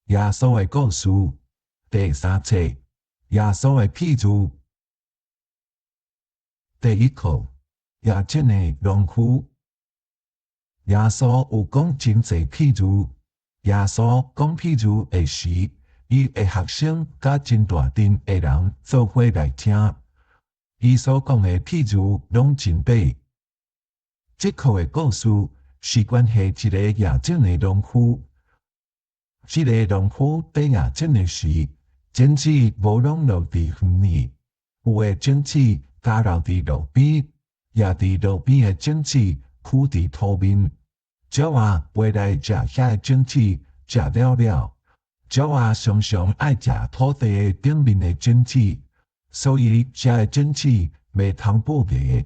耶穌的故事第三冊，耶穌的譬喻。第一課，野種的農夫。耶穌有講真濟譬喻。耶穌講譬喻的時，伊的學生佮真大陣的人做伙來聽。伊所講的譬喻攏真白。這課的故事是關係一个野種的農夫。這个農夫佇野種的時，種子無攏落佇園裡，有的種子交留佇路邊，也佇路邊的種子匍佇土面。鳥仔飛來食遐的種子，食了了。鳥仔常常愛食土地的頂面的種子，所以遮的種子袂通爆芽。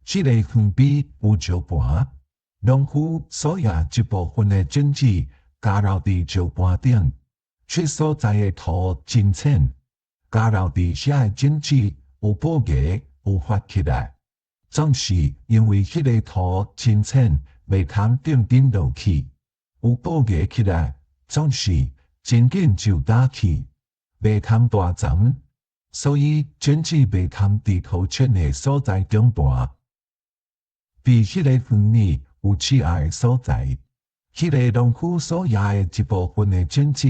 這个園邊有石盤，農夫所野一部分的種子交留佇石盤頂，這所在的土真淺，交留佇遐的種子有爆芽，有發起來。總是因為彼个土真淺，袂通釘釘落去，有爆芽起來，總是真緊就焦去，袂通大叢，所以種子袂通佇土淺的所在長大。佇彼个園裡有刺仔的所在，彼个農夫所野的一部分的種子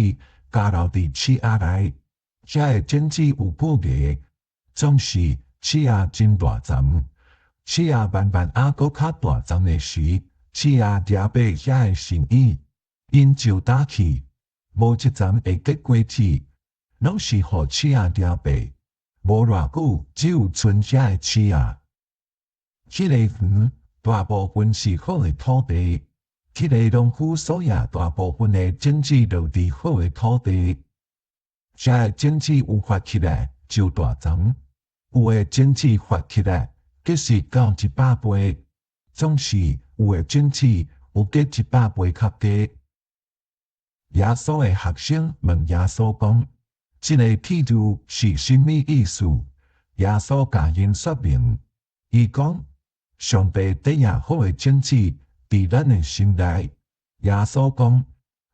交留佇刺仔內，遮的種子有爆芽，總是刺仔真大叢。刺仔慢慢仔閣較大叢的時，刺仔掠爬遐的身影，𪜶就焦去，無一叢會結果子，攏是予刺仔掠爬。無偌久，只有賰遐的刺仔。這个園大部分是好的土地，這个農夫所野大部分的種子落佇好的土地，遮的種子有發起來就大叢，有的種子發起來結實到100倍，總是有的種子有結100倍較多。耶穌的學生問耶穌講：這个譬喻是啥物意思？耶穌共𪜶說明，伊講：上帝佇野好的種子佇咱的心內。耶穌講，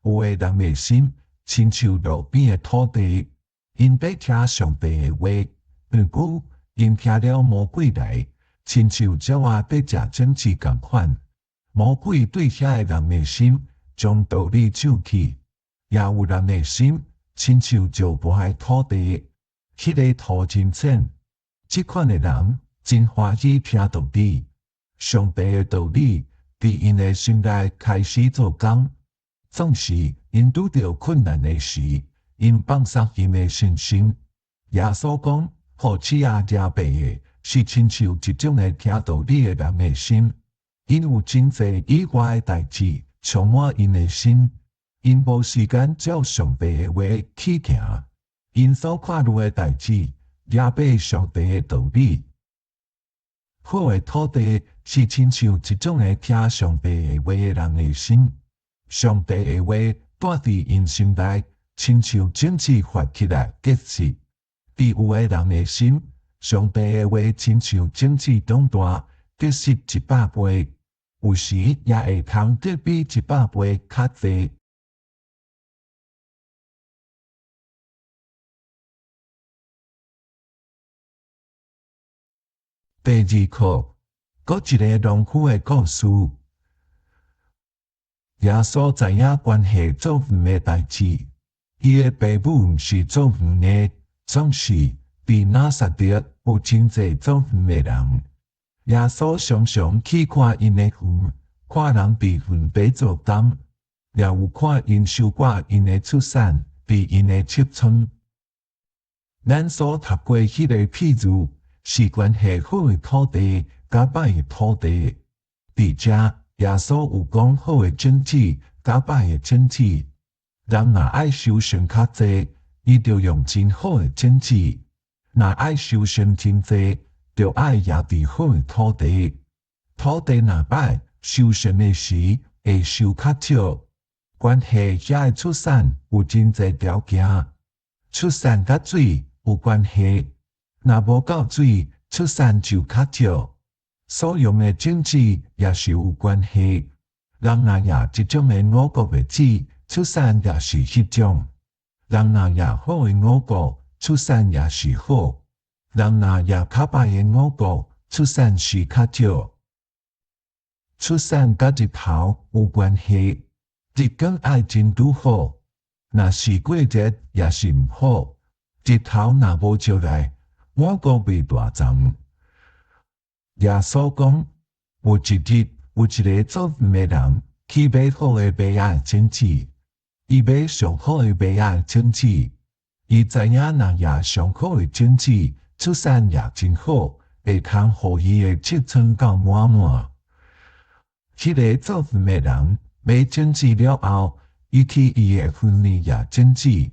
有的人的心親像路邊的土地，𪜶欲聽上帝的話，毋過𪜶聽了魔鬼來，親像鳥仔欲食種子仝款。魔鬼對遐的人的心將道理搶去。也有人的心親像石盤的土地，彼个土真淺，這款的人真歡喜聽道理，上帝的道理佇𪜶的心內開始做工。總是𪜶拄著困難的時，𪜶放鬆𪜶的信心。耶穌講，予刺仔掠爬的，是親像這種的聽道理的人的心，𪜶有真濟以外的代誌充滿𪜶的心，𪜶無時間照上帝的話去行，𪜶所看慮的代誌掠爬上帝的道理。好的土地是親像這種的聽上帝的話的人的心，上帝的話蹛佇𪜶心內，親像種子發起來結實。佇有的人的心，上帝的話親像種子長大，結實100倍，有時也會通得比100倍較濟。第二課，閣一个農夫的故事。耶穌知影關係做園的代誌，伊的爸母毋是做園的，總是佇拿撒勒有真濟做園的人。耶穌常常去看𪜶的園，看人佇園底做工，也有看𪜶收割𪜶的出產，佇𪜶的尺倉。咱所讀過彼个譬喻，是關係好的土地佮歹的土地。佇遮，耶穌有講好的種子佮歹的種子。人若愛收成較濟，伊就用真好的種子；若愛收成真濟，就愛野佇好的土地。土地若歹，收成的時會收較少。關係遐的出產有真濟條件，出產佮水有關係。若無夠水，出產就較少。所用的種子也是有關係。人若野這種的五穀的籽，出產也是彼種。人若攑好的五穀，出產也是好；人若攑較歹的五穀，出產是較少。出產佮日頭有關係，日光愛真拄好，若是過熱也是毋好。日頭若無照來，五穀袂大欉。耶穌講，有一日有一个做園的人去買好的麥仔種子，伊買上好的麥仔種子，伊知影若攑上好的種子，出產也真好，會通予伊的尺倉夠滿滿。彼个做園的人買種子了後，伊去伊的園裡攑種子。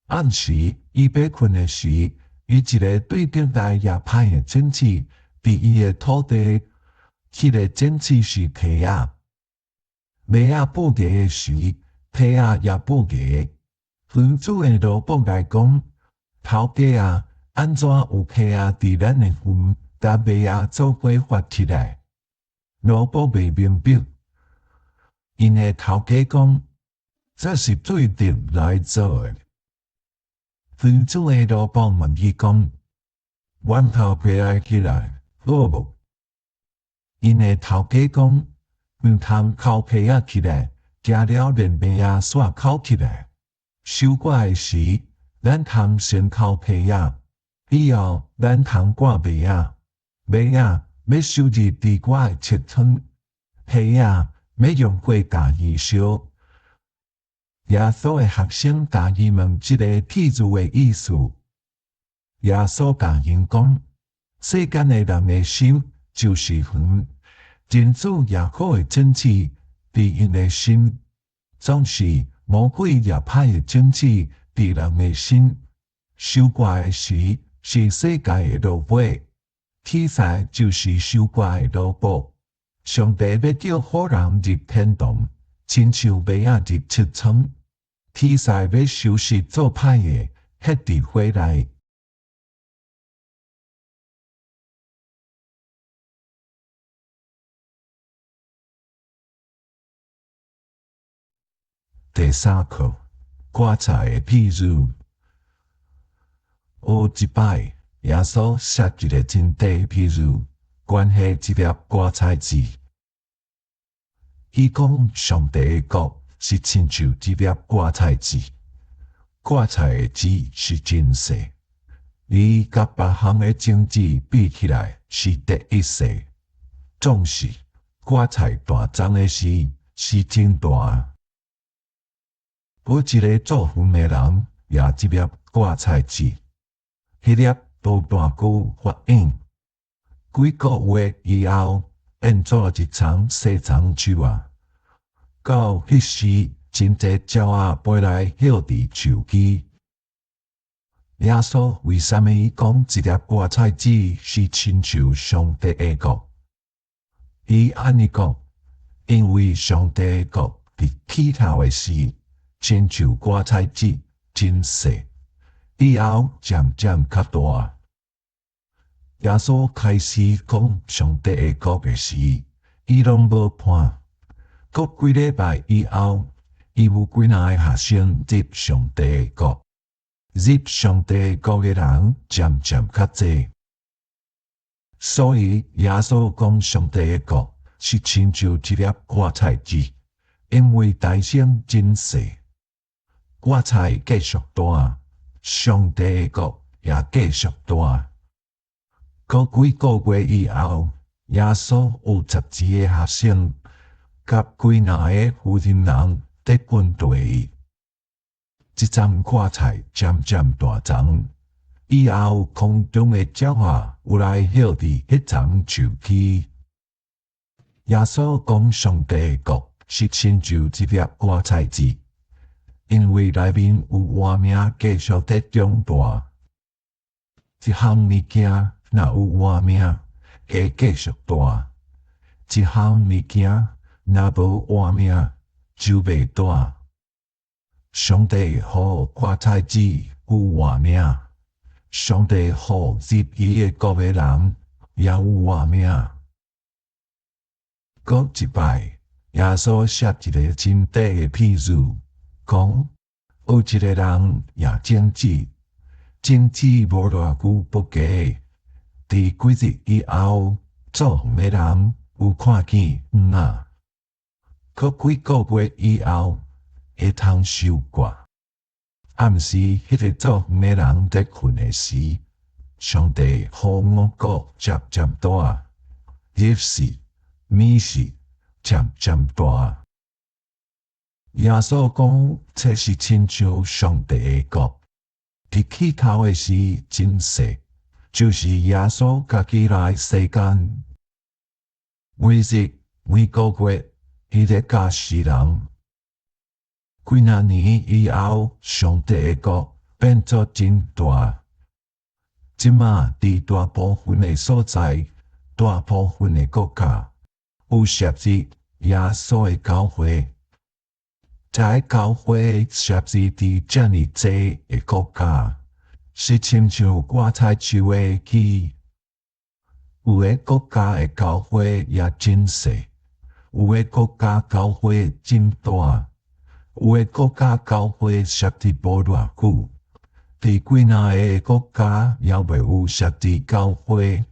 暗時伊欲睏的時，伊一个對頂來攑歹的種子，佇伊的土地，彼个種子是皮仔。麥仔爆芽的時，皮仔也爆芽。園主的奴僕來講：頭家啊，按怎有皮仔佇咱的園，共麥仔做伙發起來？奴僕袂明白。𪜶的頭家講：這是對賊來做的。園主的奴僕問伊講：阮敨皮仔起來，好無？𪜶的頭家講：毋通敨皮仔起來，驚了連麥仔煞敨起來。收割的時，咱通先敨皮仔，以後咱通割麥仔。麥仔欲收入佇我的尺倉，皮仔欲用火共伊燒。耶穌的學生共伊問這个譬喻的意思。耶穌共𪜶講：世間的人的心就是園，真主攑好的種子佇𪜶的心，總是魔鬼攑歹的種子佇人的心。收割的時是世界的落尾，天使就是收割的奴僕。上帝欲叫好人入天堂，親像麥仔入尺倉。天使欲收拾做歹的，彼佇火內。第三課，割菜的譬喻。有一擺，耶穌說一个真短的譬喻，關係這粒割菜籽。伊講上帝的國是親像這粒割菜籽，割菜的籽是真細，伊佮別項的種子比起來是第一細。總是割菜大欉的時是真大。有一个做園的人攑這粒割菜籽，彼粒無偌久發湧，幾个月以後變做一叢細欉樹仔。到彼時，真濟鳥仔飛來歇佇樹枝。耶穌為啥物講這粒割菜籽是親像上帝的國？伊按呢講，因為上帝的國佇起頭的時，親像割菜籽真細，以後漸漸較大。耶穌開始講上帝的國的時，伊攏無伴。過幾禮拜以後，伊有幾若个學生入上帝的國。入上帝的國的人漸漸較濟。所以耶穌講上帝的國是親像一粒割菜籽，因為誕生真細，割菜繼續大，上帝的國也繼續大。過幾个月以後，耶穌有12个學生，佮幾若个附近人佇跟隨伊。這叢割菜漸漸大叢，以後空中的鳥仔有來歇佇彼叢樹枝。耶穌講上帝的國是親像一粒割菜籽，因為內面有活命繼續佇長大。一項物件若有活命，會繼續大；一項物件若無活命，就袂大。上帝予割菜籽有活命，上帝予入伊的國的人也有活命。閣一擺，耶穌說一个真短的譬喻，講，有一个人掖種子，種子無偌久不過，佇幾日以後，做園的人有看見園仔，閣幾个月以後會通收割。暗時，彼个做園的人佇睏的時，上帝予五穀漸漸大，日時、暝時漸漸大。耶穌講，這是親像上帝的國。佇起頭的時真細，就是耶穌家己來世間，每日每个月，伊咧教世人。幾若年以後，上帝的國變做真大。這馬佇大部分的所在，大部分的國家有設立耶穌的教會。這个教會設立佇遮爾濟的國家，是親像掛彩樹的枝。有的國家的教會也真細，有的國家教會真大。有的國家教會設立無偌久，佇幾若个國家猶未有設立教會。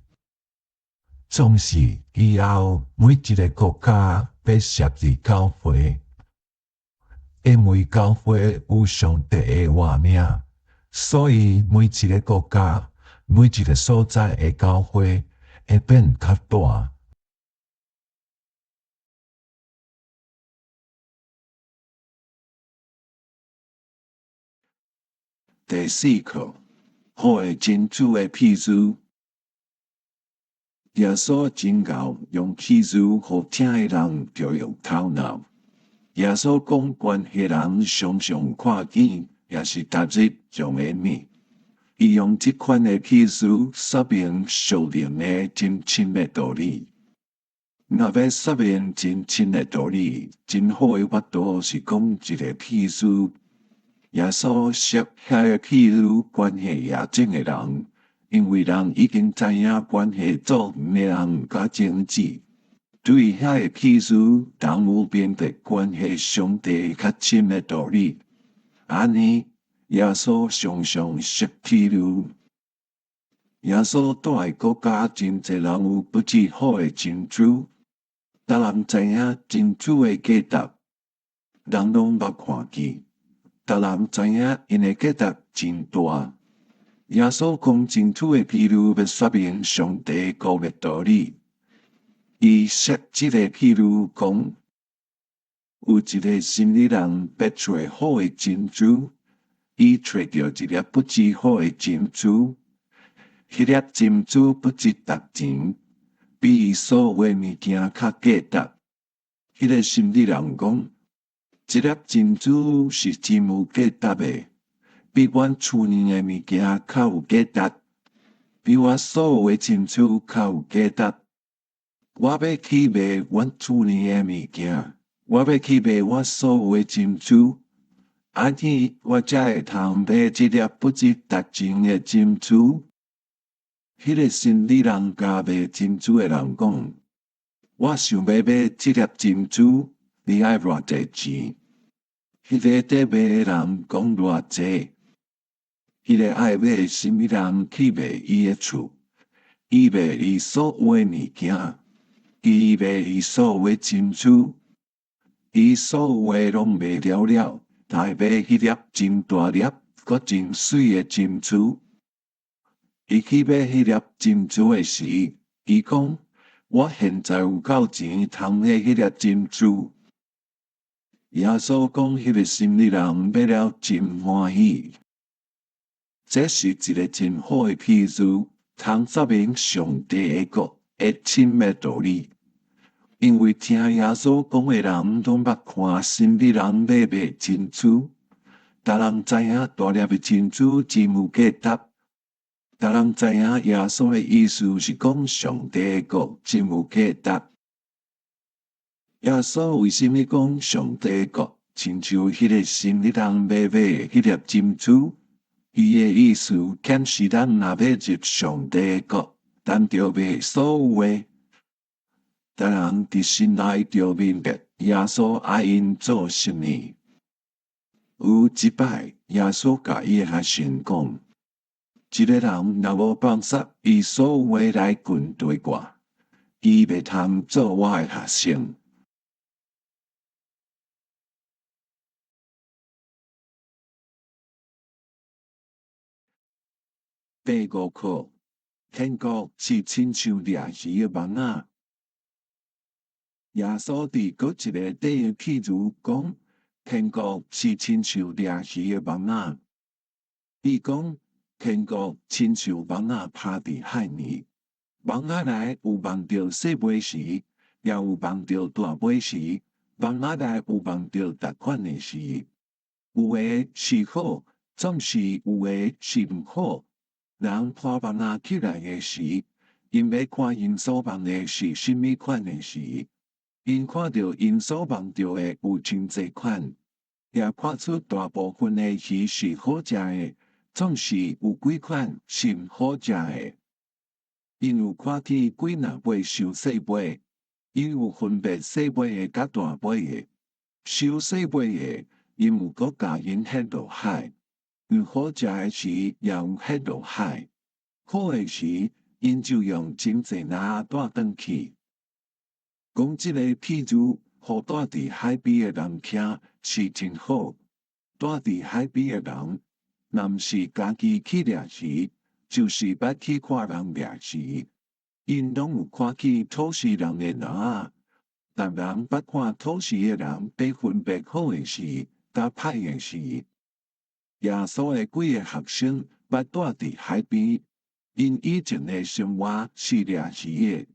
總是以後每一个國家欲設立教會，因為教會有上帝的活命，所以每一个國家、每一个所在的教會會變較大。第四課，好的珍珠的譬喻。耶穌真𠢕用譬喻，予聽的人著用頭腦。耶穌講關係人常常看見，也是逐日用的物。伊用這款的譬喻說明屬靈的真深的道理。若欲說明真深的道理，真好的法度是講一个譬喻。耶穌設遐个譬喻關係野種的人，因為人已經知影關係做園的人佮種子。對遐个譬喻，人有明白關係上帝較深的道理。按呢，耶穌常常設譬喻。耶穌蹛的國家真濟人有不止好的珍珠，逐人知影珍珠的價值，人攏捌看見。逐人知影𪜶的價值真大。耶穌講珍珠的譬喻，欲說明上帝國的道理。伊設這个譬喻講，有一个生理人欲揣好的珍珠，伊揣著一粒不止好的珍珠，彼粒珍珠不止值錢，比伊所有的物件較價值。彼个生理人講，這粒珍珠是真有價值的，比阮厝內的物件較有價值，比我所有的珍珠較有價值。我欲去賣阮厝內的物件，我欲去賣我所有的珍珠，按呢我才會通買這粒不止值錢的珍珠。彼个生理人共賣珍珠的人講：我想欲買這粒珍珠。你愛偌濟錢？彼个佇賣的人講偌濟？彼个愛買的生理人去賣伊的厝，伊賣伊所有的物件，伊賣伊所有的珍珠，伊所有的攏賣了了，來買彼粒真大粒、閣真媠的珍珠。伊去買彼粒珍珠的時，伊講：我現在有夠錢通買彼粒珍珠。耶穌講，彼个生理人買了真歡喜。這是一个真好的譬喻，通說明上帝的國的深的道理。因為聽耶穌講的人攏捌看生理人買賣珍珠，逐人知影大粒的珍珠真有價值。逐人知影耶穌的意思是講上帝的國真有價值。耶穌為啥物講上帝國親像彼个生理人欲買彼粒珍珠？伊的意思顯示咱若欲入上帝的國，咱著賣所有的。逐人佇心內著明白耶穌愛𪜶做啥物。有一擺，耶穌共伊的學生講：一个人若無放捨伊所有的來跟隨我，伊袂通做我的學生。第五課，天國是親像掠魚的網仔。耶穌佇閣一个短的譬喻講，天國是親像掠魚的網仔。伊講，天國親像網仔拋佇海暝，網仔內有網著細尾魚，也有網著大尾魚，網仔內有網著逐款的魚。有的是好，總是有的是毋好。人拖網仔起來的時，𪜶欲看𪜶所網的是啥物款的魚。𪜶看著𪜶所網著的有真濟款，也看出大部分的魚是好食的，總是有幾款是毋好食的。𪜶有看見幾若尾傷細尾，𪜶有分別細尾的佮大尾的。傷細尾的，𪜶有閣共𪜶彼落海。毋好食的魚也有彼落海，好的魚，𪜶就用真濟籃仔帶轉去。講這个譬喻，予蹛佇海邊的人聽是真好。蹛佇海邊的人，若毋是家己去掠魚，就是捌去看人掠魚。𪜶攏有看見討魚人的籃仔，逐人捌看討魚的人佇分別好的魚佮歹的魚。耶穌的幾个學生捌蹛佇海邊，𪜶以前的生活是掠魚的。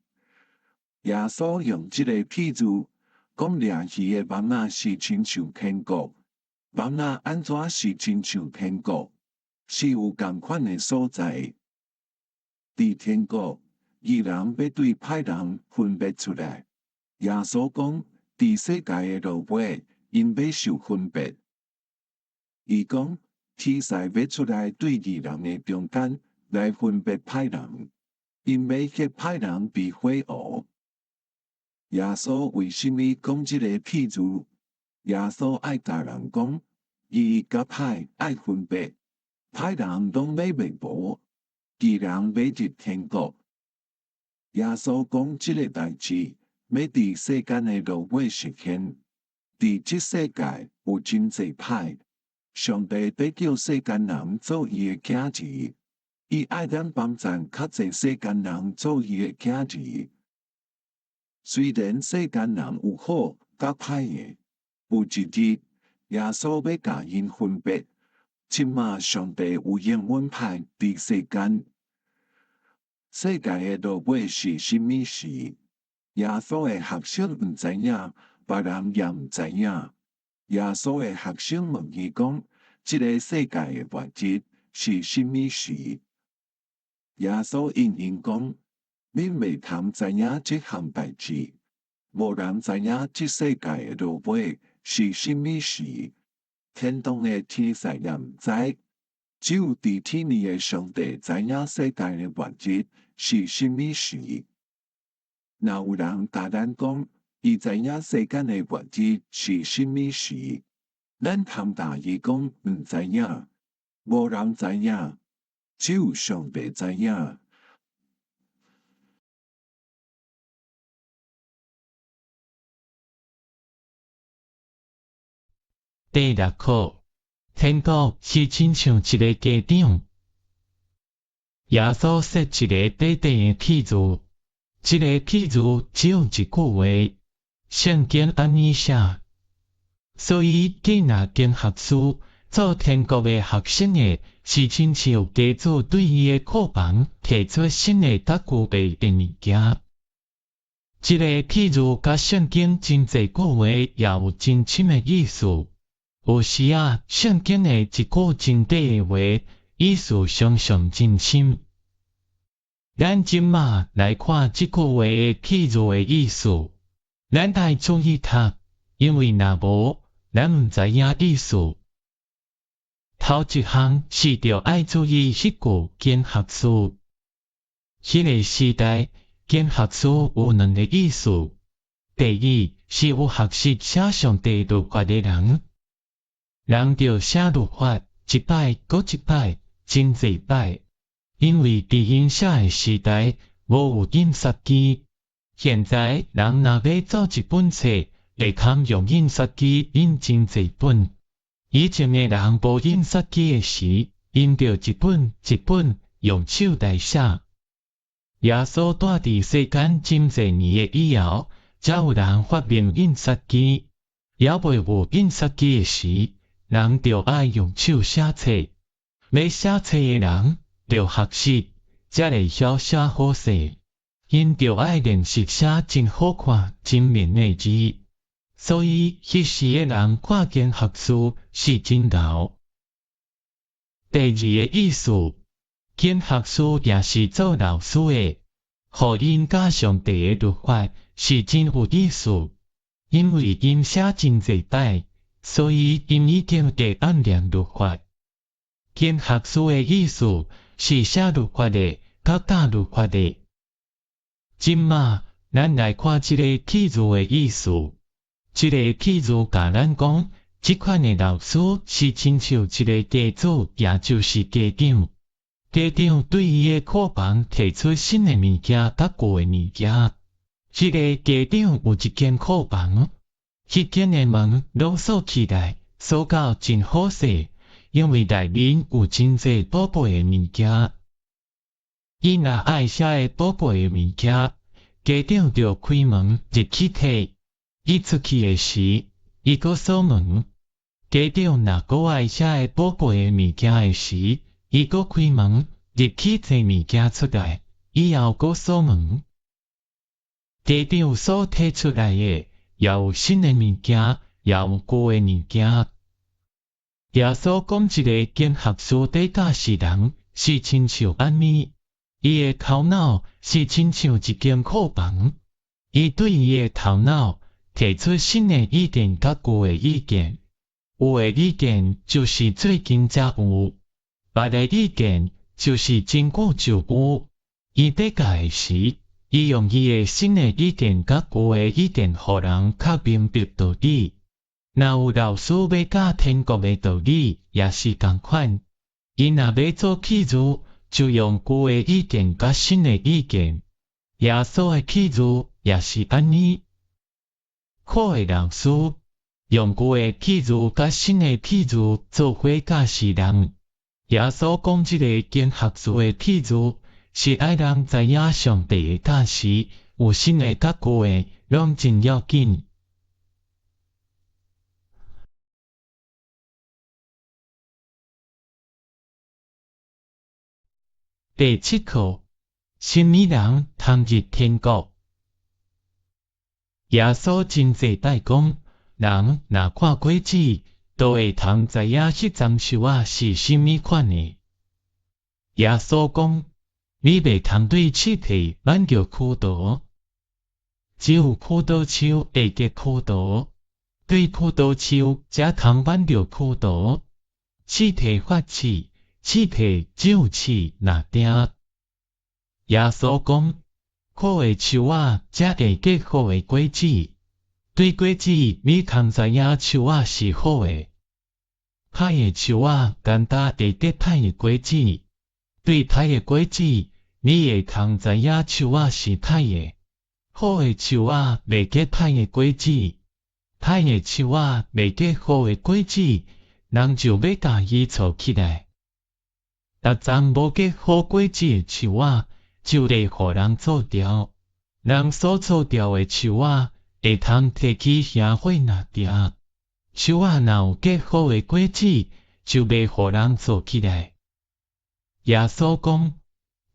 耶穌用這个譬喻講掠魚的網仔是親像天國，網仔按怎是親像天國？是有仝款的所在。佇天國，義人欲對歹人分別出來。耶穌講，佇世界的落尾，𪜶欲受分別。伊講，天使欲出來對義人的中間來分別歹人，𪜶欲彼歹人佇火湖。耶穌為啥物講這个譬喻？耶穌愛共人講，義佮歹愛分別，歹人攏欲滅無，義人欲入天國。耶穌講這个代誌，欲佇世間的落尾實現。佇這世界有真濟歹。上帝欲叫世間人做伊的囝兒，伊愛咱幫贊較濟世間人做伊的囝兒。雖然世間人有好佮歹的，有一日耶穌欲共𪜶分別。這馬上帝有應允歹佇世間，世界的落尾是啥物時？耶穌的學生毋知影，別人也毋知影。耶穌的學生問伊講：這个世界的末日是啥物時？耶穌應𪜶講：恁袂通知影這項代誌，無人知影這世界的落尾是啥物時。天堂的天使也毋知，只有佇天裡的上帝知影世界的末日是啥物時。若有人共咱講，伊知影世間的末日是啥物時，咱通答伊講毋知影，無人知影，只有上帝知影。第六課，天國是親像一个家長。耶穌說一个短短的譬喻，這个譬喻只有一句話，聖經按呢寫。所以，囝若經學師做天國的學生的，是親像家主對伊的庫房提出新的佮具備的物件。這个譬喻佮聖經真濟句話也有真深的意思。有時仔，聖經的一句真短的話，意思常常真深。咱這馬來看這句話的譬喻的意思，咱愛注意讀，因為若無，咱毋知影意思。頭一項是著愛注意彼句經學士。彼个時代，經學士有兩个意思。第一，是有學習寫上帝律法的人。人著寫律法，一擺閣一擺，真濟擺。因為佇𪜶寫的時代，無有印刷機。現在人若欲做一本冊，會通用印刷機印真濟本。以前的人無印刷機的時，𪜶著一本一本用手來寫。耶穌蹛佇世間真濟年的以後，才有人發明印刷機。猶未有印刷機的時，人著愛用手寫冊。欲寫冊的人，著學習，才會曉寫好勢。𪜶著愛練習寫真好看、真明的字。所以，彼時的人看經學士是真𠢕。第二个意思，經學士也是做老師的，予𪜶教上帝的律法是真有意思。因為𪜶寫真濟擺，所以𪜶已經會諳念律法。經學士的意思是寫律法的，佮教律法的。這馬，咱來看這个譬喻的意思。這个譬喻共咱講，這款的老師是親像一个家主，也就是家長。家長對伊的庫房提出新的物件佮舊的物件。這个家長有一間庫房，彼間的門攏鎖起來，鎖到真好勢，因為內面有真濟寶貝的物件。伊若愛啥个寶貝的物件，家長就開門入去提。伊出去的時，伊閣鎖門。家長若閣愛啥个寶貝的物件的時，伊閣開門入去提物件出來，以後閣鎖門。家長所提出來的，也有新的物件，也有舊的物件。耶穌講這个經學士佇教示人，是親像按呢？伊的頭腦是親像一間庫房，伊對伊的頭腦提出新的意見佮舊的意見，有的意見就是最近才有，別的意見就是真久就有。伊佇教的時，伊用伊的新的意見佮舊的意見，予人較明白道理。若有老師欲教天國的道理，也是仝款。伊若欲做譬喻，就用舊的意見佮新的意見。耶穌的譬喻也是按呢。好的老師用舊的譬喻佮新的譬喻做伙教示人。耶穌講這个經學士的譬喻，是愛人知影上帝的教示有新的佮舊的，攏真要緊。第七課，啥物人通入天國？耶穌真濟擺講，人若看果子，就會通知影彼欉樹仔是啥物款的。耶穌講，你袂通對刺皮挽著葡萄，只有葡萄樹會結葡萄，對葡萄樹才通挽著葡萄。刺皮發刺，刺皮只有刺若定。耶穌講，好的樹仔才會結好的果子，對果子你通知影樹仔是好的。歹的樹仔簡單會結歹的果子，對歹的果子你會通知影樹仔是歹的。好的樹仔袂結歹的果子，歹的樹仔袂結好的果子，人就欲共伊鋤起來。逐叢無結好果子的樹仔，就會予人鑿掉。人所鑿掉的樹仔，會通提去燃火若定。樹仔若有結好的果子，就袂予人鑿起來。耶穌講，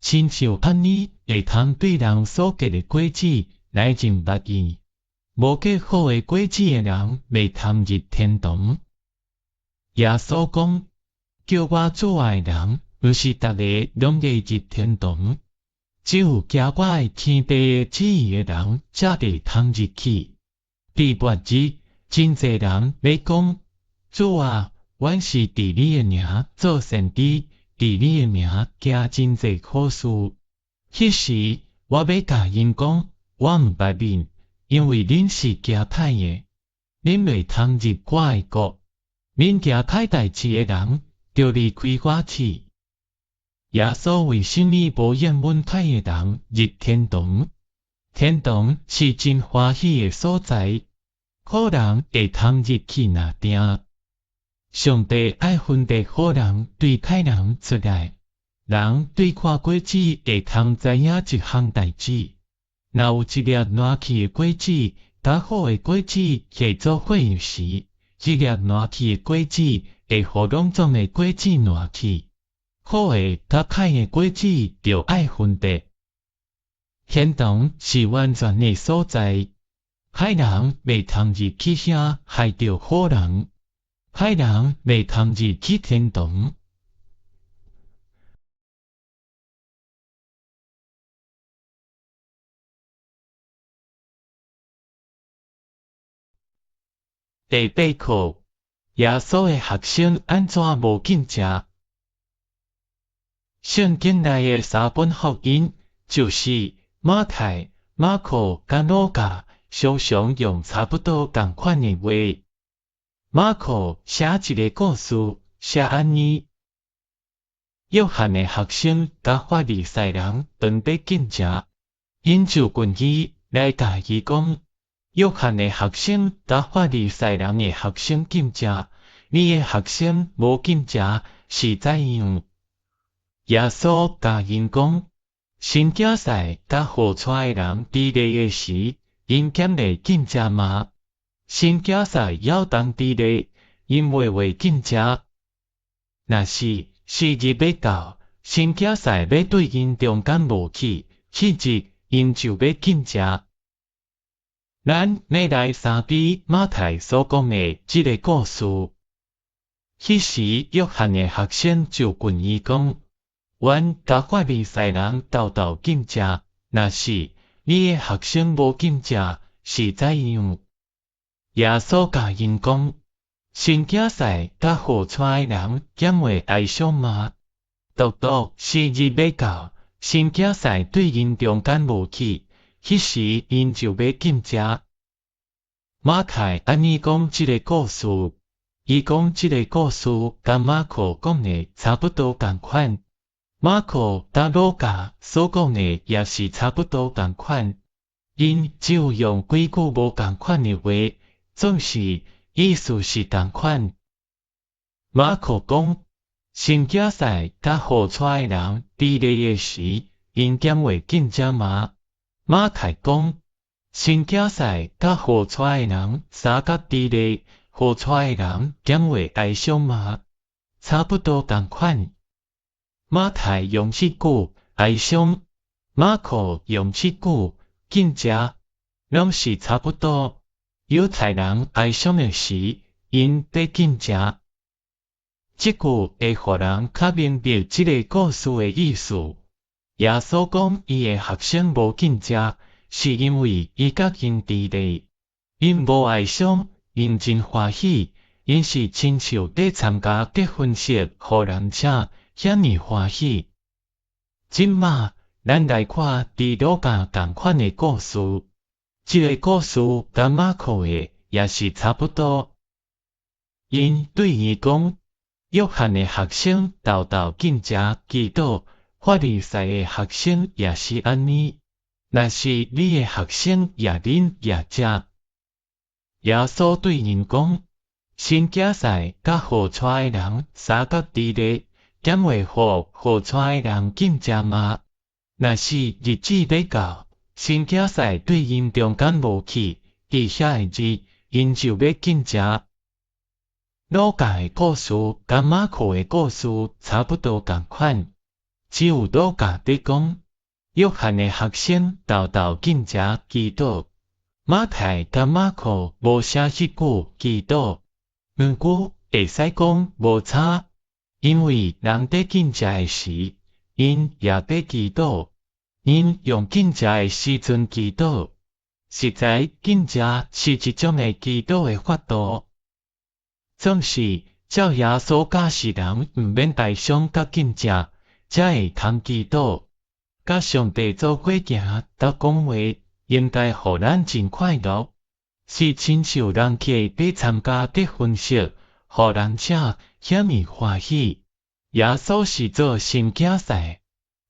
親像按呢，會通對人所結的果子來認捌伊。無結好的果子的人，袂通入天堂。耶穌講，叫我主啊的人，毋是逐个攏會入天堂，只有行我的天父的旨意的人，才會通入去。佇末日，真濟人欲講，主啊，阮是佇你的名做先知，佇你的名行真濟好事。彼時，我欲共𪜶講，我毋捌恁，因為恁是行歹的，恁袂通入我的國。免驚歹代誌的人，著離開我去。耶穌為啥物無應允歹的人入天堂？天堂是真歡喜的所在，好人會通入去若定。上帝愛分別好人對歹人出來，人對看果子會通知影一項代誌。若有一粒爛去的果子，佮好的果子合做伙時，彼粒爛去的果子會予攏總的果子爛去。好的佮歹的果子著愛分別。天堂是完全的所在，歹人袂通入去遐害著好人，歹人袂通入去天堂。第八課，耶穌的學生按怎無禁食？聖經內的三本福音，就是馬太、馬可佮路加，常常用差不多仝款的話。馬可寫一个故事，寫按呢：約翰的學生佮法利賽人當欲禁食，𪜶就問伊來共伊講：約翰的學生佮法利賽人的學生禁食，你的學生無禁食是怎樣？耶穌共𪜶講：新囝婿佮予娶的人佇咧的時，𪜶敢會禁食嗎？新囝婿猶當佇咧，𪜶袂會禁食。若是時日欲到，新囝婿欲對𪜶中間無去，彼日𪜶就欲禁食。咱欲來相比馬太所講的這个故事。彼時約翰的學生就問伊講：阮佮法利賽人沓沓禁食，若是你的學生無禁食，是怎樣？耶穌共𪜶講：新囝婿佮予娶的人敢會哀傷嗎？獨獨時日欲到，新囝婿對𪜶中間無去，彼時𪜶就欲禁食。馬太按呢講這个故事，伊講這个故事佮馬可講的差不多仝款。馬可佮路加所講的也是差不多仝款，𪜶只有用幾句無仝款的話，總是意思是仝款。馬可講，新囝婿佮予娶的人佇咧的時，𪜶敢會禁食嗎？馬太講，新囝婿佮予娶的人三角佇咧，予娶的人敢會哀傷嗎？差不多仝款。馬太用這句哀傷，馬可用這句禁食，攏是差不多。猶太人哀傷的時，𪜶欲禁食。這句會予人較明白這个故事的意思。耶穌講伊的學生無禁食，是因為伊佮𪜶佇咧，𪜶無哀傷，𪜶真歡喜，𪜶是親像咧參加結婚式，予人請，遐爾歡喜。這馬，咱來看佇路加仝款的故事。這个故事佮馬可的也是差不多。𪜶對伊講，約翰的學生沓沓禁食祈禱，法利賽的學生也是按呢。若是你的學生也啉也食，耶穌對𪜶講，新囝婿佮予娶的人三角佇咧，敢會予予娶的人禁食嗎？若是日子欲到，新囝婿對𪜶中間無去，佇遐个日，𪜶就欲禁食。路加的故事佮馬可的故事差不多仝款，只有路加佇講，約翰的學生沓沓禁食祈禱，馬太佮馬可無寫彼句祈禱，毋過會使講無差，因為人佇禁食的時，𪜶也佇祈禱，𪜶用禁食的時陣祈禱，實在禁食是一種的祈禱的法度。總是照耶穌教示人毋免哀傷佮禁食，才會通祈禱，佮上帝做伙行佮講話，應該予咱真快樂。是親像人客欲參加結婚式，予人食遐爾歡喜。耶穌是做神囝婿，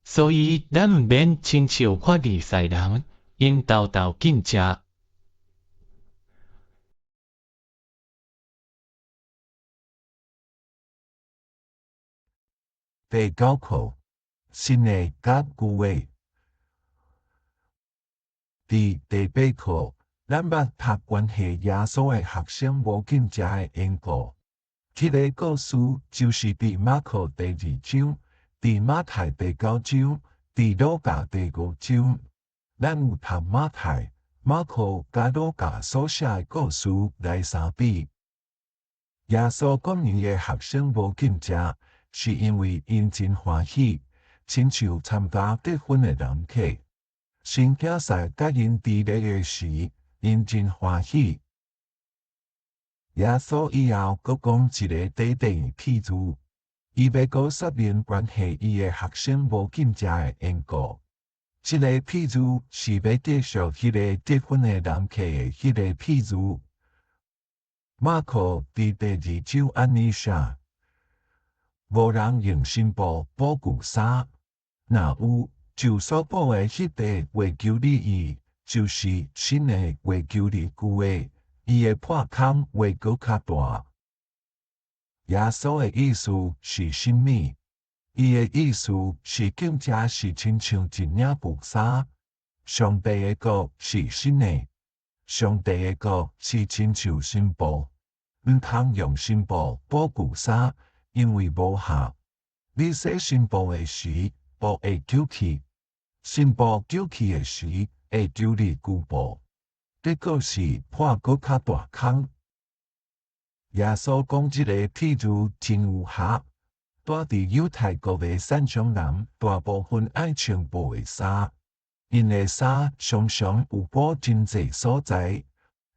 所以咱毋免親像法利賽人，𪜶沓沓禁食。第九課，新的佮舊的。佇第八課，咱捌讀關係耶穌的學生無禁食的緣故。這个故事就是佇馬可第二章、佇馬太第九章、佇路加第五章。咱有讀馬太、馬可佮路加所寫的故事來相比。耶穌講𪜶的學生無禁食，是因為𪜶真歡喜，親像參加結婚的人客。新囝婿佮𪜶佇咧的時，𪜶真歡喜。耶穌以後閣講一个短短的譬喻，伊欲閣說明關係伊的學生無禁食的緣故。這个譬喻是欲繼續彼个結婚的人客的彼个譬喻。馬可佇第二章按呢寫：無人用新布補舊衫，若有，就所補的彼塊越勼你伊，就是新的越勼你舊的，伊會破空會閣較大。耶穌的意思是啥物？伊的意思是禁食是親像一領舊衫。上帝的國是新的，上帝的國是親像新布，毋通用新布補舊衫，因為無效。你洗新布的時，布會揪去；新布揪去的時，會揪入舊布。結果是破閣較大空。耶穌講這個譬喻真有效。住佇猶太國的散商人，大部分愛穿布的衫，𪜶的衫常常有補真濟所在。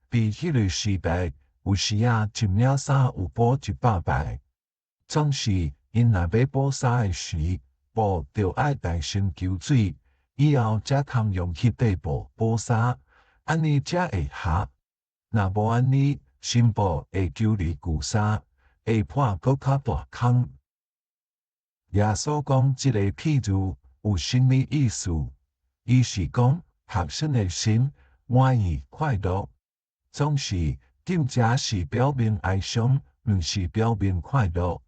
佇彼个時代，有時仔一領衫有補100擺。總是𪜶若欲補衫的時，布著愛大先搝水，以後才通用彼塊布補衫。按呢才會合，若無按呢，新布會揪入舊衫，會破閣較大空。耶穌講這個譬喻有啥物意思？伊是講學生的心滿意快樂，總是禁食是表面哀傷，毋是表面快樂。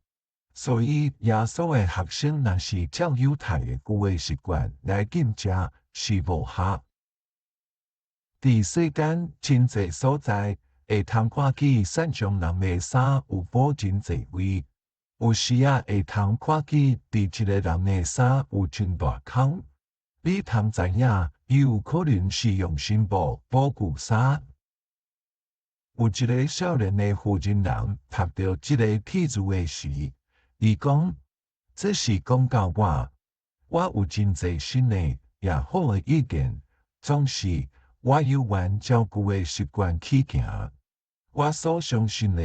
所以耶穌的學生若是照猶太的舊的習慣來禁食，是無合。佇世間真濟所在，會通看見散商人的衫有補真濟位，有時仔會通看見佇一个人的衫有真大空。你通知影，伊有可能是用新布補舊衫。有一个少年的婦人人讀著這个譬喻的時，伊講：這是講到我，我有真濟新的也好的意見，總是我猶原照舊的習慣去行。我所相信的，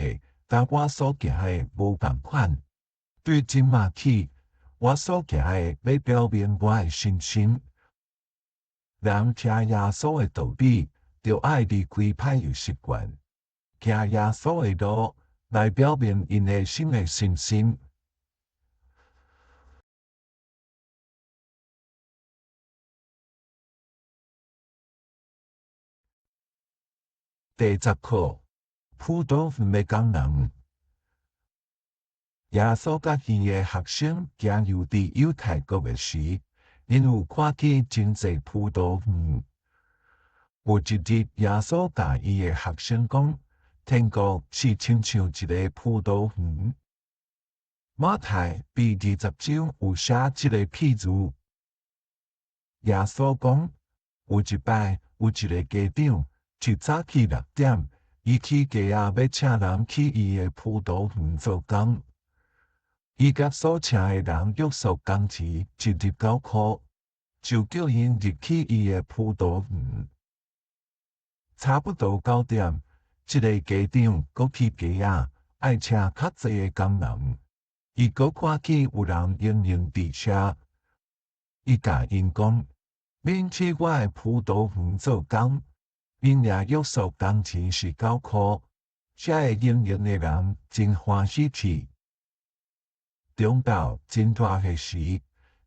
佮我所行的無仝款。對這馬起，我所行的欲表明我的信心。人聽耶穌的道理，著愛離開歹的習慣，行耶穌的路，來表明𪜶的新的信心。第十課，葡萄園的工人。耶穌佮伊的學生行遊佇猶太國的時，𪜶有看見真濟葡萄園。有一日，耶穌共伊的學生講：天國是親像一个葡萄園。馬太第20章有寫這个譬喻。耶穌講：有一擺，有一个家長，一早起六點，伊去街仔欲請人去伊的葡萄園做工。伊佮所請的人約束工錢一日九箍，就叫𪜶入去伊的葡萄園。差不多九點，這个家長閣去街仔，愛請較濟的工人。伊閣看見有人閒閒佇遮，伊共𪜶講：恁去我的葡萄園做工，𪜶也約束工錢是九箍，遮个經營的人真歡喜去。中晝真熱的時，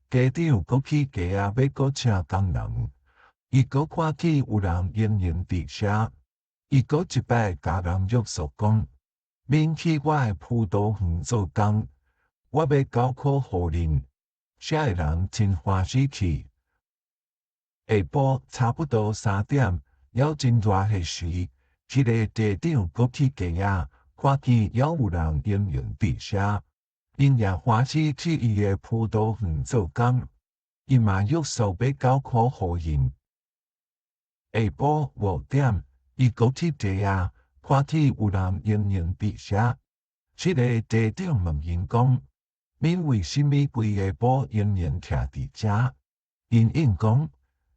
家長閣去街仔欲閣請工人，伊閣看見有人閒閒佇遮，伊閣一擺共人約束講：恁去我的葡萄園做工，我欲交箍予恁。遮个人真歡喜去。下晡差不多3點，猶真熱的時，彼个家長閣去街仔，看見猶有人閒閒佇遮，𪜶也歡喜去伊的葡萄園做工，伊嘛約束欲交箍予𪜶。下晡5點，伊閣去街仔，看見有人閒閒佇遮，這个家長問𪜶講：恁為啥物規下晡閒閒徛佇遮？𪜶應講：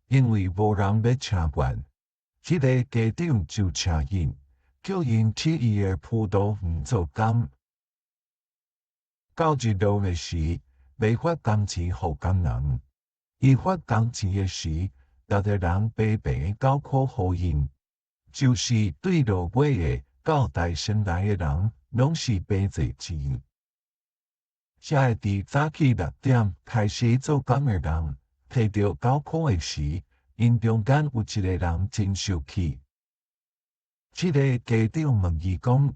因為無人欲請阮。彼个家長就請𪜶，叫𪜶去伊的葡萄園做工。到日落的時，欲發工錢予工人。伊發工錢的時，逐个人白白交箍予𪜶，就是對落尾的到台先來的人，攏是白賺錢。遮个佇早起6點開始做工的人，提著交箍的時，𪜶中間有一个人真受氣。這个家長問伊講：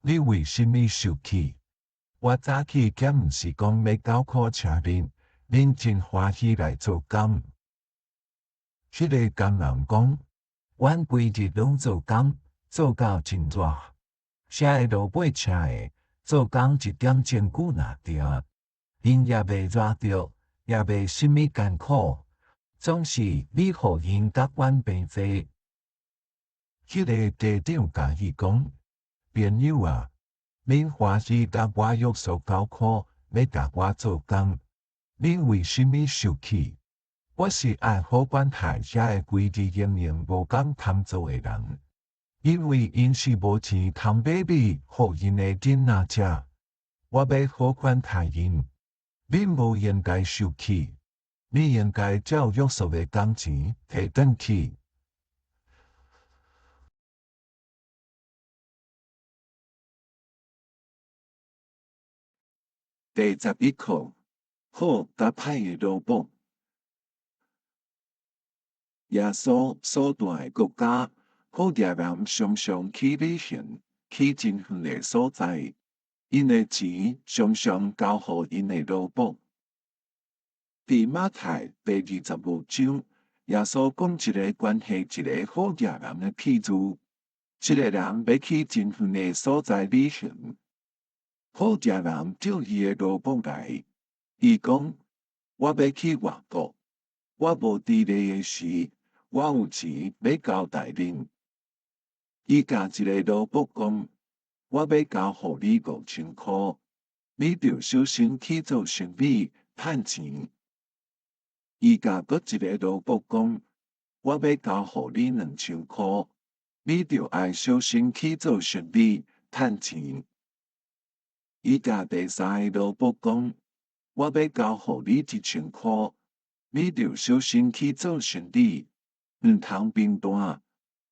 你為啥物受氣？我早起敢毋是講欲交箍請恁，恁真歡喜來做工。彼个工人講：阮規日攏做工，做到真熱，遮个老闆請的，做工一點鐘久若著，𪜶也袂熱著，也袂啥物艱苦，總是你予𪜶共阮平濟。彼个家長共伊講：朋友啊，恁歡喜共我約束交箍，欲共我做工，恁為啥物受氣？我是愛好款待遮个規日閒閒無工通做的人，因為𪜶是無錢通買米予𪜶的囡仔食。我欲好款待𪜶，恁無應該受氣，你應該照約束的工錢提轉去。第11課，好佮歹的奴僕。耶穌所蹛的國家，好額人常常去旅行，去真遠的所在，𪜶的錢常常交予𪜶的奴僕。佇馬太第25章，耶穌講一个關係一个好額人的譬喻。這个人欲去真遠的所在旅行，好額人召伊的奴僕來，伊講：我欲去外國，我無佇咧的時，我有錢欲交代恁。伊共一个奴僕講：我欲交予你5000箍，你著小心去做生意，趁錢。伊共閣一个奴僕講：我欲交予你2000箍，你著愛小心去做生意，趁錢。伊共第三个奴僕講：我欲交予你1000箍，你著小心去做生意，毋通貧惰。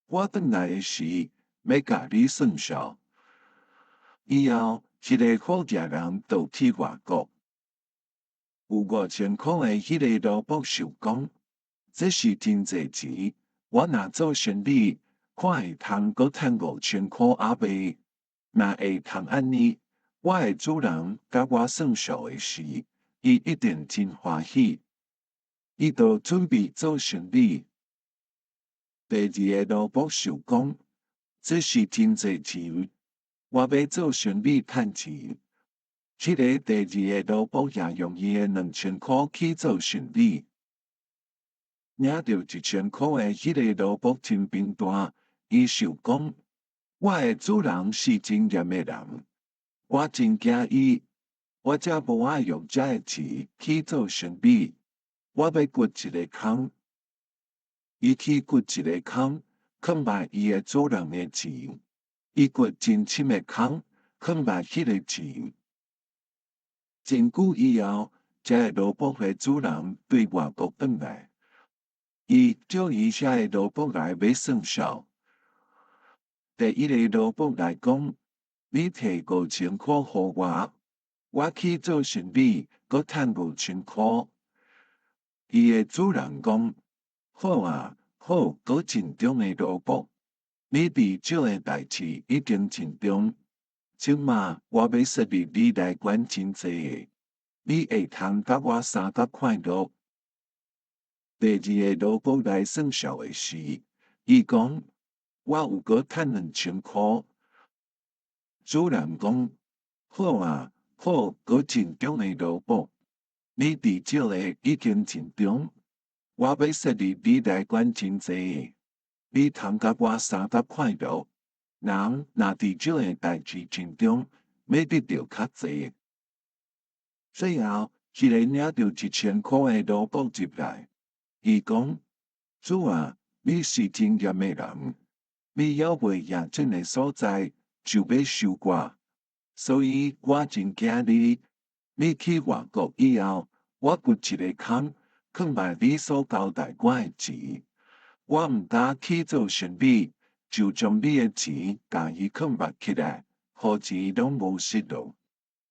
我轉來的時，欲共你算數。以後，彼个好額人就去外國。有5000箍的彼个奴僕想講：這是真濟錢，我若做生意，看會通閣趁5000箍抑袂？若會通按呢，我的主人共我算數的時，伊一定真歡喜。伊就準備做生意。第二个奴僕想講：這是真濟錢，我欲做生意趁錢。彼个第二个奴僕也用伊的2000箍去做生意。領著1000箍的彼个奴僕真貧惰，伊想講：我的主人是真嚴的人，我真驚伊，我才無愛用這个錢去做生意。我欲掘一个空。伊去掘一个空，囥佇伊的主人的錢。伊掘真深的空，囥佇彼个錢。真久以後，這个奴僕的主人對外國轉來，伊召伊遮个奴僕來欲算數。第一个奴僕來講：你提五千箍予我，我去做生意，閣趁五千箍。伊的主人講：好啊，好，閣盡忠的奴僕，你佇少的代誌已經盡忠，這馬我欲設立你來管真濟的，你會通佮我相佮快樂。第二个奴僕來算數的時，伊講：我有閣趁兩千箍。主人講：好啊，好，閣盡忠的奴僕，你佇少的已經盡忠，我欲設立你來管真濟的，你通佮我相佮快樂。人若佇少的代誌盡忠，欲得著較濟。最後，一个領著一千箍的奴僕入來，伊講：主啊，你是真嚴的人，你猶未掖進的所在，就欲收割，所以我真驚你。你去外國以後，我掘一个空，囥佇你所交代我的錢。我毋敢去做生意，就將你的錢共伊囥刍起來，予錢攏無失落。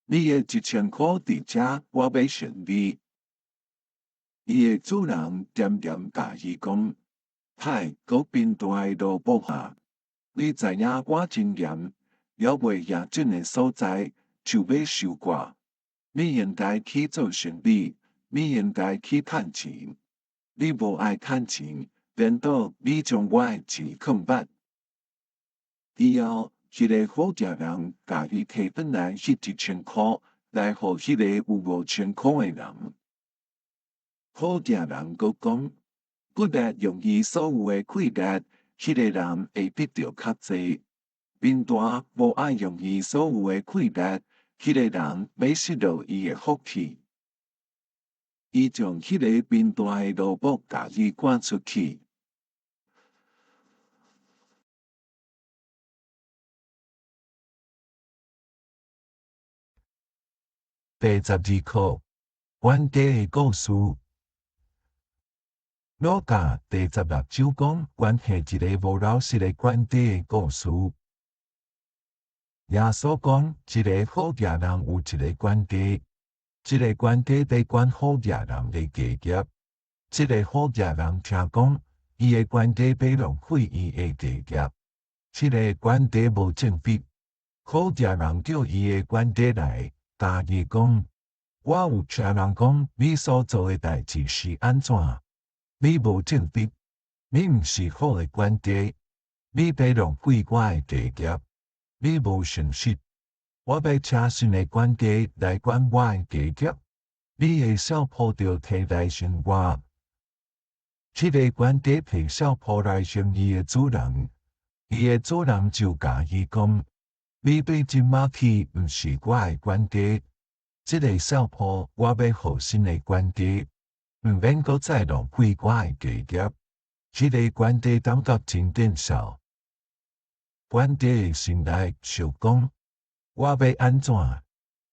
你的一千箍佇遮，我欲算你。伊的主人恬恬共伊講：歹閣貧惰的奴僕啊！你知影我真嚴，猶未掖進的所在，就欲收割。你應該去做生意，你應該去趁錢。你無愛趁錢，顛倒你將我的錢囥刍。以後，彼个好食人共伊提轉來彼一千箍，來予彼个有五千箍的人。好食人閣講：骨力用伊所有的氣力，彼个人會得著較濟；貧惰無愛用伊所有的氣力，彼个人欲失落伊的福氣。伊將彼个貧惰的奴僕共伊趕出去。第十二課，管家的故事。路加第十六章講關係一个無老實的管家的故事。耶穌講，一个好額人有一个管家，這个管家佇管好額人的家業。這个好額人聽講，伊的管家欲浪費伊的家業，這个管家無正直。好額人叫伊的管家來，共伊講：我有聽人講，你所做的代誌是按怎？你無正直，你毋是好的管家，你欲浪費我的家業，你無誠實。我欲請新的管家來管我的家業，你的數簿著提來呈我。這个管家提數簿來呈伊的主人，伊的主人就共伊講：你對這馬起毋是我的管家，這个數簿我欲予新的管家，毋免閣再浪費我的家業。這个管家感覺真見笑。管家的心內想講：我欲按怎？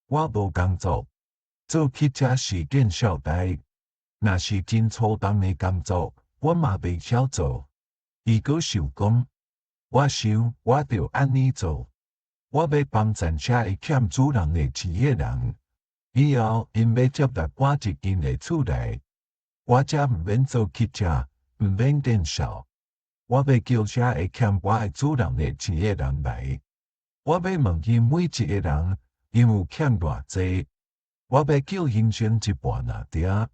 我無工作，做汽車是見笑代。若是真粗重的工作，我嘛袂曉做。伊閣想講：我想我著按呢做。我欲幫贊遮會欠主人的錢的人，以後𪜶欲接來我佇𪜶的厝內，我才毋免做乞食，毋免見笑。我欲叫遮會欠我的主人的錢的人來，我欲問𪜶每一个人，𪜶有欠偌濟？我欲叫𪜶還一半爾爾，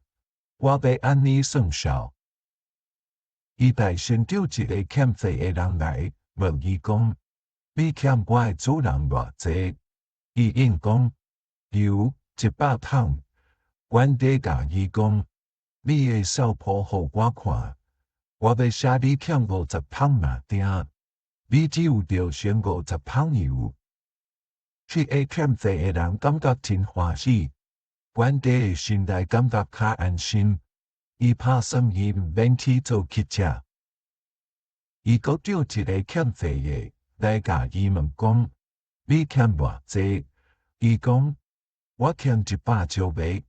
我欲按呢算數。伊代先叫一个欠債的人來，問伊講：你欠我的主人偌濟？伊應講：有一百桶。管家共伊講：你的數簿予我看，我欲寫你欠五十桶爾爾。你只有著還五十桶油。這个欠債的人感覺真歡喜，管家的心內感覺較安心。伊拍算伊毋免去做乞食。伊閣叫一个欠債的來共伊問講：你欠偌濟？伊講：我欠一百石麥。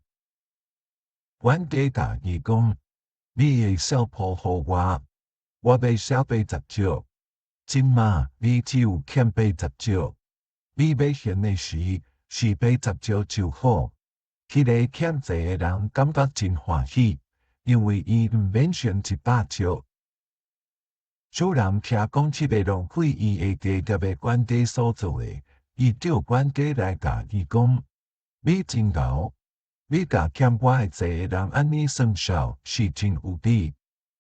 管家共伊講：你的數簿予我，我欲寫八十石。這馬你只有欠八十石，你欲還的時是八十石就好。彼个欠債的人感覺真歡喜，因為伊毋免還100石。主人聽講這个浪費伊的家業的管家所做的，伊叫管家來共伊講：你真𠢕，你共欠我的債的人按呢算數是真有理，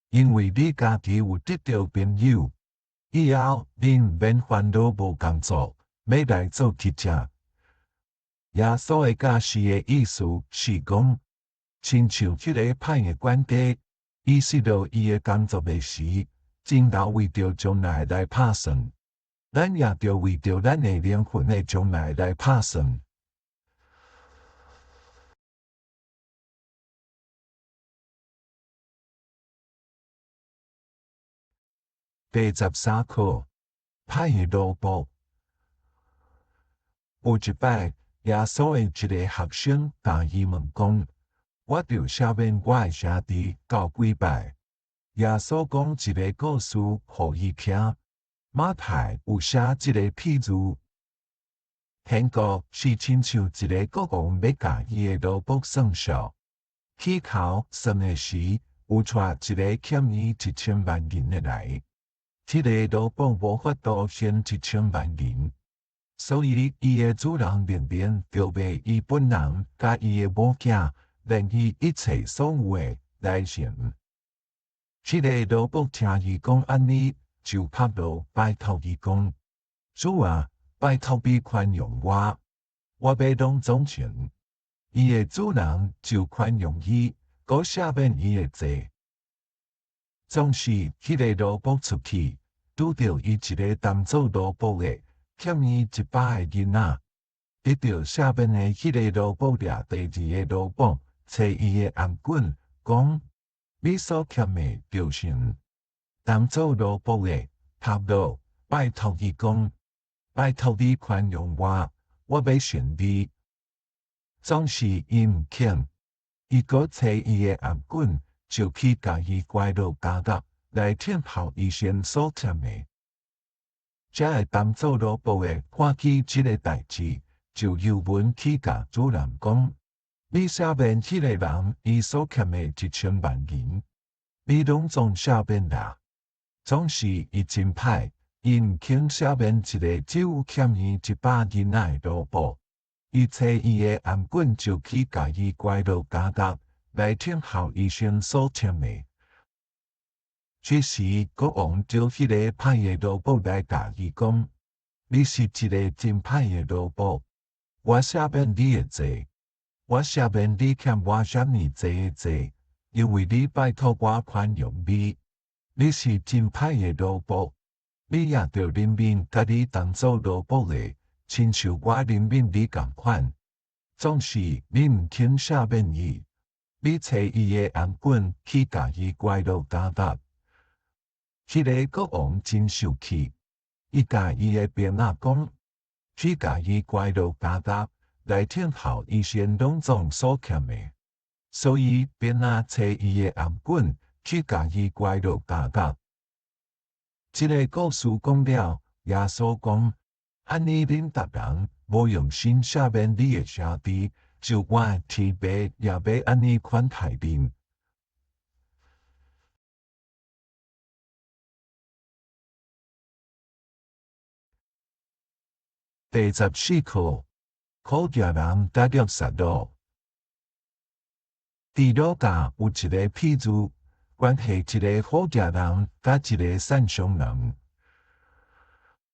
因為你家己有得著朋友，以後你毋免煩惱無工作，欲來做乞食。耶穌的教示的意思是講，親像彼个歹的管家，伊失落伊的工作的時，真𠢕為著將來來拍算。咱也著為著咱的靈魂的將來來拍算。第13課，歹的奴僕。有一擺，耶穌的一个學生共伊問講：我著赦免我的兄弟到幾擺？耶穌講一个故事予伊聽。馬太有寫這个譬喻，天國是親像一个國王欲共伊的奴僕算數。起頭算的時，有帶一个欠伊1000萬銀的來。這个奴僕無法度還1000萬銀，所以伊的主人命令著賣伊本人佮伊的某囝，連伊一切所有的來還。這个奴僕聽伊講按呢，就趴落拜託伊講：主啊，拜託你寬容我，我欲攏總還。伊的主人就寬容伊，閣赦免伊的債。總是，彼个奴僕出去，拄著伊一个同做奴僕的，欠伊100个銀仔。得著赦免的彼个奴僕掠第二个奴僕，揣伊的頷頸，講：你所欠的著還。同做奴僕的，趴落拜託伊講：拜託你寬容我，我欲還你。總是伊毋肯，伊閣揣伊的頷頸，就去共伊關落監獄來聽候伊還所欠的。遮个同做奴僕的看見這个代誌，就憂悶去共主人講：你赦免彼个人伊所欠的1000萬銀，你攏總赦免啦。總是伊真歹，伊毋肯赦免一个只有欠伊100銀仔的奴僕，伊揣伊的頷頸就去共伊關落監獄來聽候伊還所欠的。這時，國王召彼个歹的奴僕來共伊講：你是一个真歹的奴僕，我赦免你的債，我赦免你欠我遮爾濟的債，因為你拜託我寬容你。你是真歹的奴僕，你也著憐憫佮你同做奴僕的，親像我憐憫你仝款。總是你毋肯赦免伊，你揣伊的頷頸去共伊關落監獄。彼个國王真受氣，伊共伊的兵仔講，去共伊關落監獄來聽候伊還攏總所欠的。所以兵仔揣伊的頷頸去共伊關落監獄。這个故事講了，耶穌講：按呢恁逐人無用心赦免你的兄弟，就我的天父也欲按呢款待恁。第14課，苦業人佮勒撒魯。佇路加有一个譬喻，關係一个好業人佮一个散商人。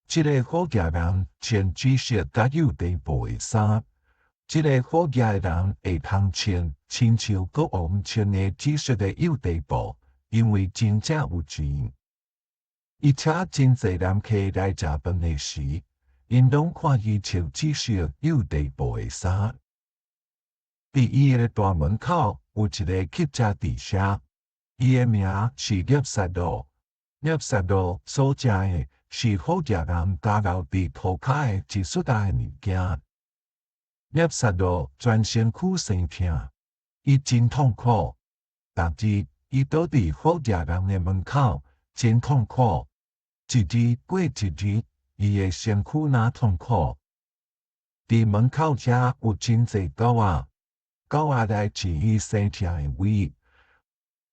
這个好業人穿紫色佮幼弟布的衫，這个好業的人會通穿親像國王穿的紫色的幼弟布，因為真正有錢。伊請真濟人客來食飯的時，𪜶攏看伊穿紫色幼弟布的衫。佇伊的大門口有一个乞食佇遐，伊的名是勒撒魯。勒撒魯所食的是好業人交留佇塗跤的一撮仔的物件。勒撒魯全身軀生疼，伊真痛苦。逐日伊倒佇好業人的門口，真痛苦。一日過一日，伊的身軀若痛苦。佇門口遮有真濟狗仔，狗仔來飼伊生疼的位。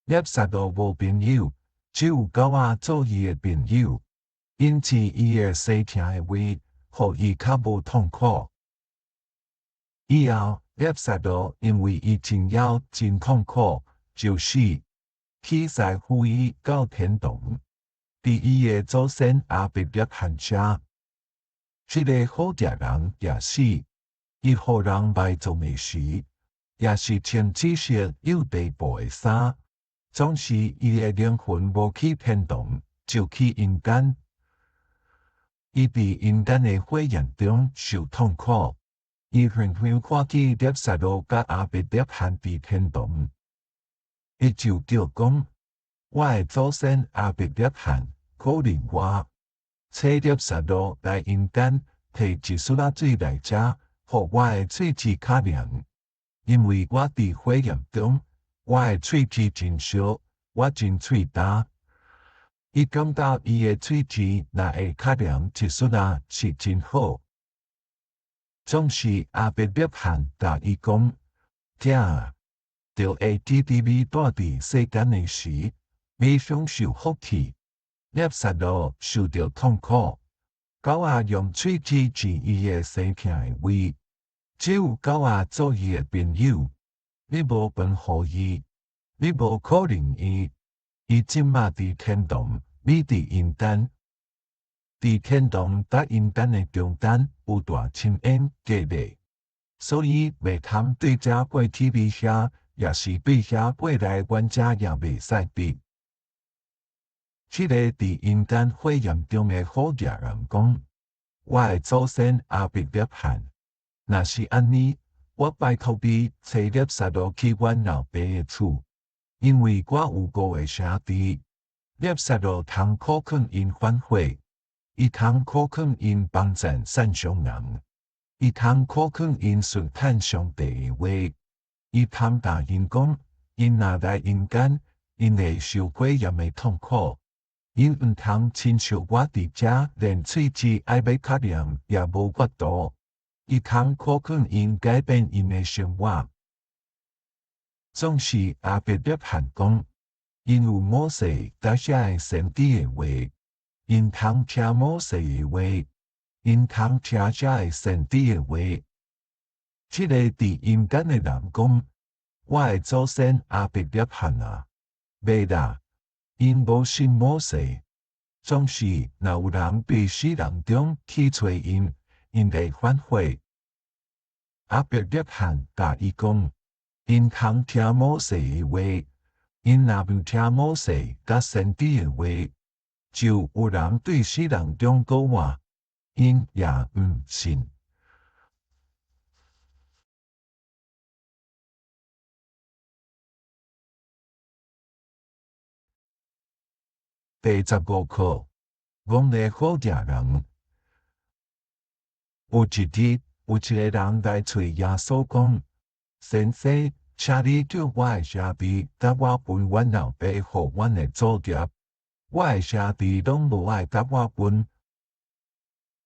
拉撒路無朋友，只有狗仔做伊的朋友，𪜶飼伊的生疼的位，予伊較無痛苦。以後，拉撒路因為伊真枵真痛苦，就死，起師扶伊到天堂。佇伊的祖先亞伯拉罕遮，這个好食人也死，伊予人埋葬的時，也是穿紫色幼地布的衫。總是伊的靈魂無去天堂，就去陰間。伊佇陰間的火焰中受痛苦。伊遠遠看見拉撒路佮亞伯拉罕佇天堂，伊就叫講：我的祖先亞伯拉罕，可憐我，差拉撒路來陰間，提一欶仔水來遮，予我的喙齒較涼，因為我佇火焰中，我的喙齒真燒，我真喙焦。伊感覺伊的喙齒若會較涼一欶仔是真好。總是亞伯拉罕共伊講：囝啊，著會記得你住佇世間的時，你享受福氣，拉撒路受著痛苦。狗仔用喙齒飼伊的生疼的位，只有狗仔做伊的朋友。你無飯予伊，你無可憐伊，伊這馬佇天堂，你佇陰間。佇天堂佮陰間的中間有大深淵隔離，所以袂通對遮過去你遐，抑是對遐過來阮遮也袂使得。這个佇陰間火焰中的好食人講：我的祖先亞伯拉罕，若是按呢，我拜託你差拉撒路去阮老爸的厝，因為我有五个兄弟，拉撒路通苦勸𪜶反悔。伊通苦勸𪜶幫贊善良人，伊通苦勸𪜶順趁上帝的話，伊通共𪜶講，𪜶若來陰間，𪜶會受火焰的痛苦。𪜶毋通親像我佇遮，連喙齒愛欲較涼也無法度。伊通苦勸𪜶改變𪜶的生活。總是亞伯拉罕講，𪜶有摩西佮遐个先知的話。𪜶通聽摩西的話，𪜶通聽遮个先知的話。這个佇陰間的人講：我的祖先亞伯拉罕啊，袂啦，𪜶無信摩西。總是若有人佇死人中去揣𪜶，𪜶會反悔。亞伯拉罕共伊講：𪜶通聽摩西的話，𪜶若毋聽摩西佮先知的話，就有人對死人中閣活，𪜶也毋信。第15課，戇的好食人。有一日，有一个人來揣耶穌講：先生，請你叫我的兄弟佮我分阮老爸予阮的祖業。我的兄弟攏無愛佮我分。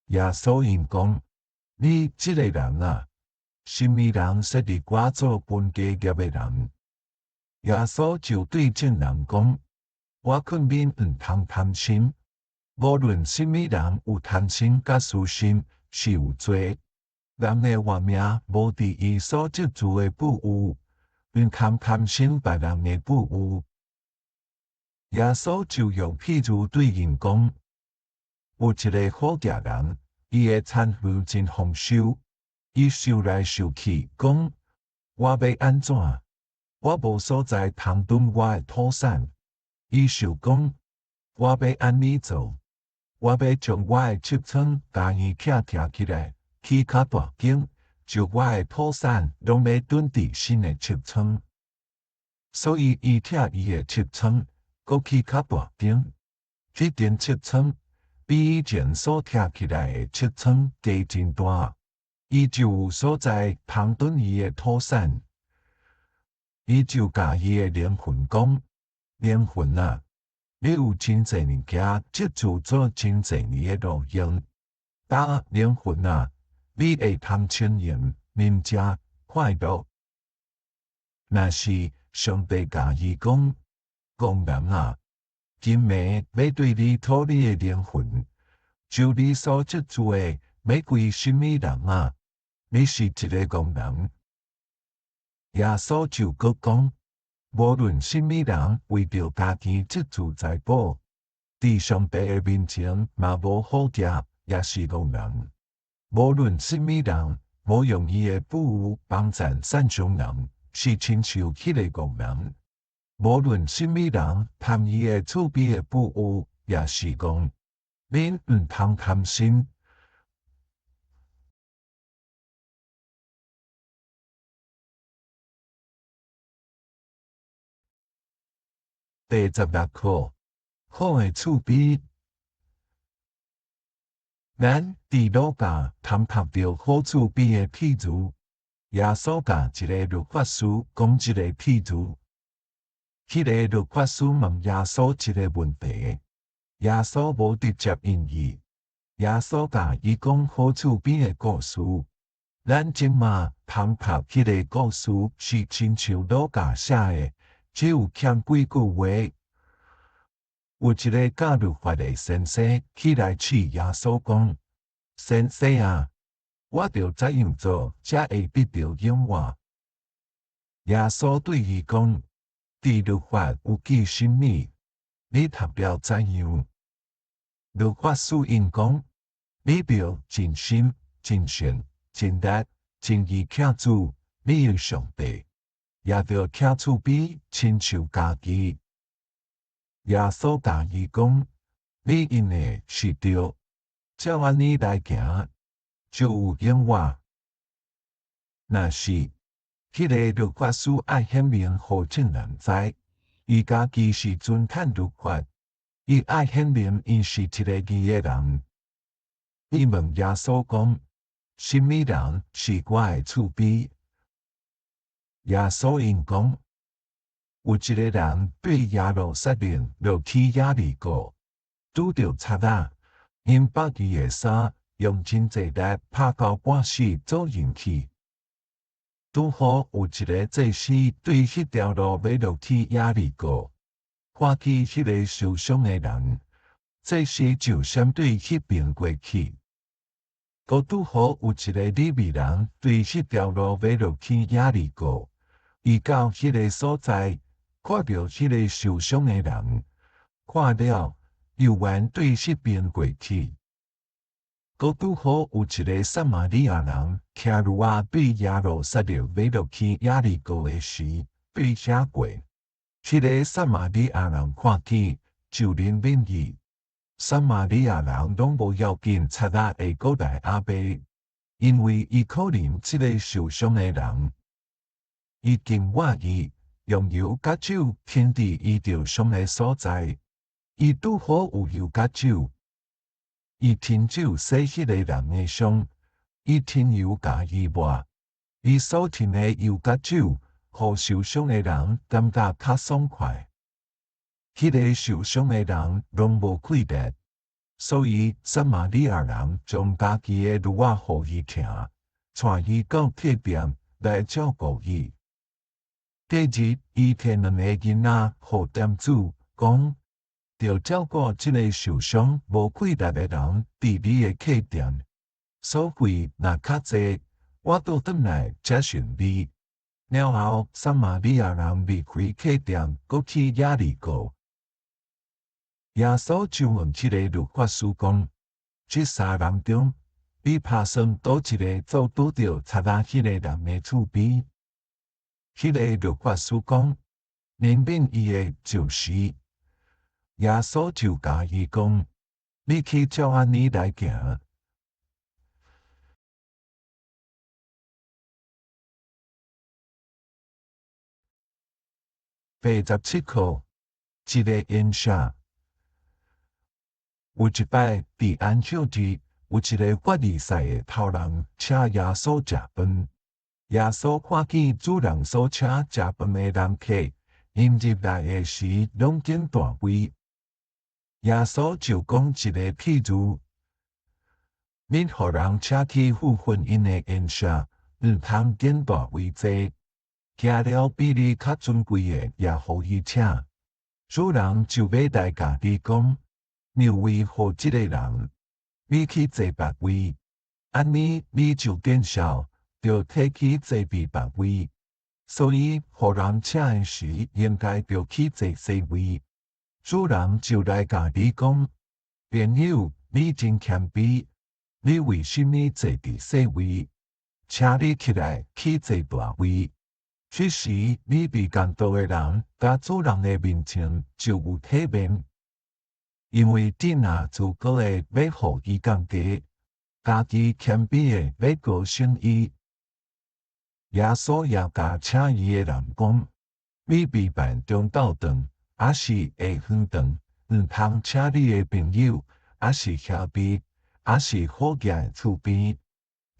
耶穌應講：你這個人啊，啥物人設立我做分家業的人？耶穌就對眾人講：我勸恁毋通貪心，無論啥物人有貪心佮私心，是有罪。人的活命無佇伊所積聚的富有，毋通貪心別人的富有。耶穌就用譬喻對𪜶講：有一个好食人，伊的田園真豐收，伊想來想去，講：我欲按怎？我無所在通囤我的土產。伊想講：我欲按呢做？我欲將我的彳倉共伊拆拆起來，起較大間，就我的土產攏欲囤佇新的彳倉。所以伊拆伊的彳倉，閣起較大間。這間彳倉比以前所拆起來的彳倉加真大，伊就有所在通囤伊的土產。伊就共伊的靈魂講：靈魂啊，你有真濟物件積聚做真濟年的路用。噠，靈魂啊，你會通輕盈、眠食、快樂。若是上帝共伊講，戇人啊，今暝欲對你討你的靈魂，就你所積聚的，欲歸啥物人啊？你是一个戇人。耶穌就閣講，無論啥物人為著家己積聚財寶，佇上帝的面前嘛無好食，也是戇人。無論啥物人無用伊的富有幫贊散窮人，是親像彼个戇人。無論啥物人貪伊的厝邊的富有，也是戇。恁毋通貪心。第十六課，好的厝邊。咱佇路加通讀著好厝邊的譬喻，耶穌共一个律法師講這個譬喻。彼个律法師問耶穌一个問題，耶穌無直接應伊。耶穌共伊講好厝邊的故事。咱這馬通讀彼个故事是親像路加寫的，只有欠幾句話。有一个教律法的先生起來試耶穌講：先生啊，我著怎樣做才會得著永活？耶穌對伊講：佇律法有記啥物？你讀了怎樣？律法師應講：你著盡心、盡性、盡力、盡意疼主你的上帝，也著疼厝邊親像家己。耶穌共伊講：你應的是對，照按呢來行，就有永活。若是彼个律法師愛顯明予眾人知，伊家己是遵趁律法，伊愛顯明伊是一个義的人。伊問耶穌講：啥物人是我的厝邊？耶穌應講：有一个人對耶路撒冷落去耶利哥，拄著賊仔，𪜶縛伊的衫，用真濟力拍到半死，走入去。拄好有一个祭司對彼條路欲落去耶利哥，看見彼个受傷的人，祭司就閃對彼邊過去。閣拄好有一个利未人對彼條路欲落去耶利哥，伊到彼个所在，看著彼个受傷的人，看了猶原對彼邊過去。閣拄好有一个撒瑪利亞人騎驢仔對耶路撒冷欲落去耶利哥的時，對遐過。彼个撒瑪利亞人看見，就憐憫伊。撒瑪利亞人攏無要緊，賊仔會閣來壓迫，因為伊可憐這个受傷的人，伊緊握伊，用油佮酒添佇伊著傷的所在。伊拄好有油佮酒，伊添酒洗彼个人的傷，伊添油共伊抹，伊所添的油佮酒，予受傷的人感覺較爽快。彼个受傷的人攏無氣力，所以撒瑪利亞人將家己的驢仔予伊騎，帶伊到客店來照顧伊。隔日，伊提兩個銀仔予店主，講：著照顧這个受傷無氣力的人，佇你的客店，所費若較濟，我倒轉來才算你。了後，撒瑪利亞人離開客店，閣去耶利哥。耶穌就問這个律法師講：這三人中，你拍算佗一个做拄著賊仔彼个人的厝邊？彼个律法師講：憐憫伊的就是。耶穌就共伊講：你去照按呢來行。第十七課，一个宴席。有一擺佇安息日，有一个法利賽的頭人請耶穌食飯。耶穌看見主人所請食飯的人客，𪜶入來的時，攏緊大位。耶穌就講一个譬喻：恁予人請去赴婚姻的宴席，毋通揀大位坐，行了比你較尊貴的也予伊請。主人就欲來共你講：讓位予這个人，你去坐別位。按呢你就見笑，著退去坐佇別位。所以，予人請的時，應該著去坐西位。主人就來共你講：朋友，你真謙卑，你為啥物坐佇細位？請你起來去坐大位。這時，你被監督的人佮主人的面前就有體面，因為恁若自高的欲予伊降低，家己謙卑的欲高升伊。耶穌也共請伊的人講：你備辦中晝頓，抑是下昏頓，毋通請你的朋友，抑是兄弟，抑是好額的厝邊，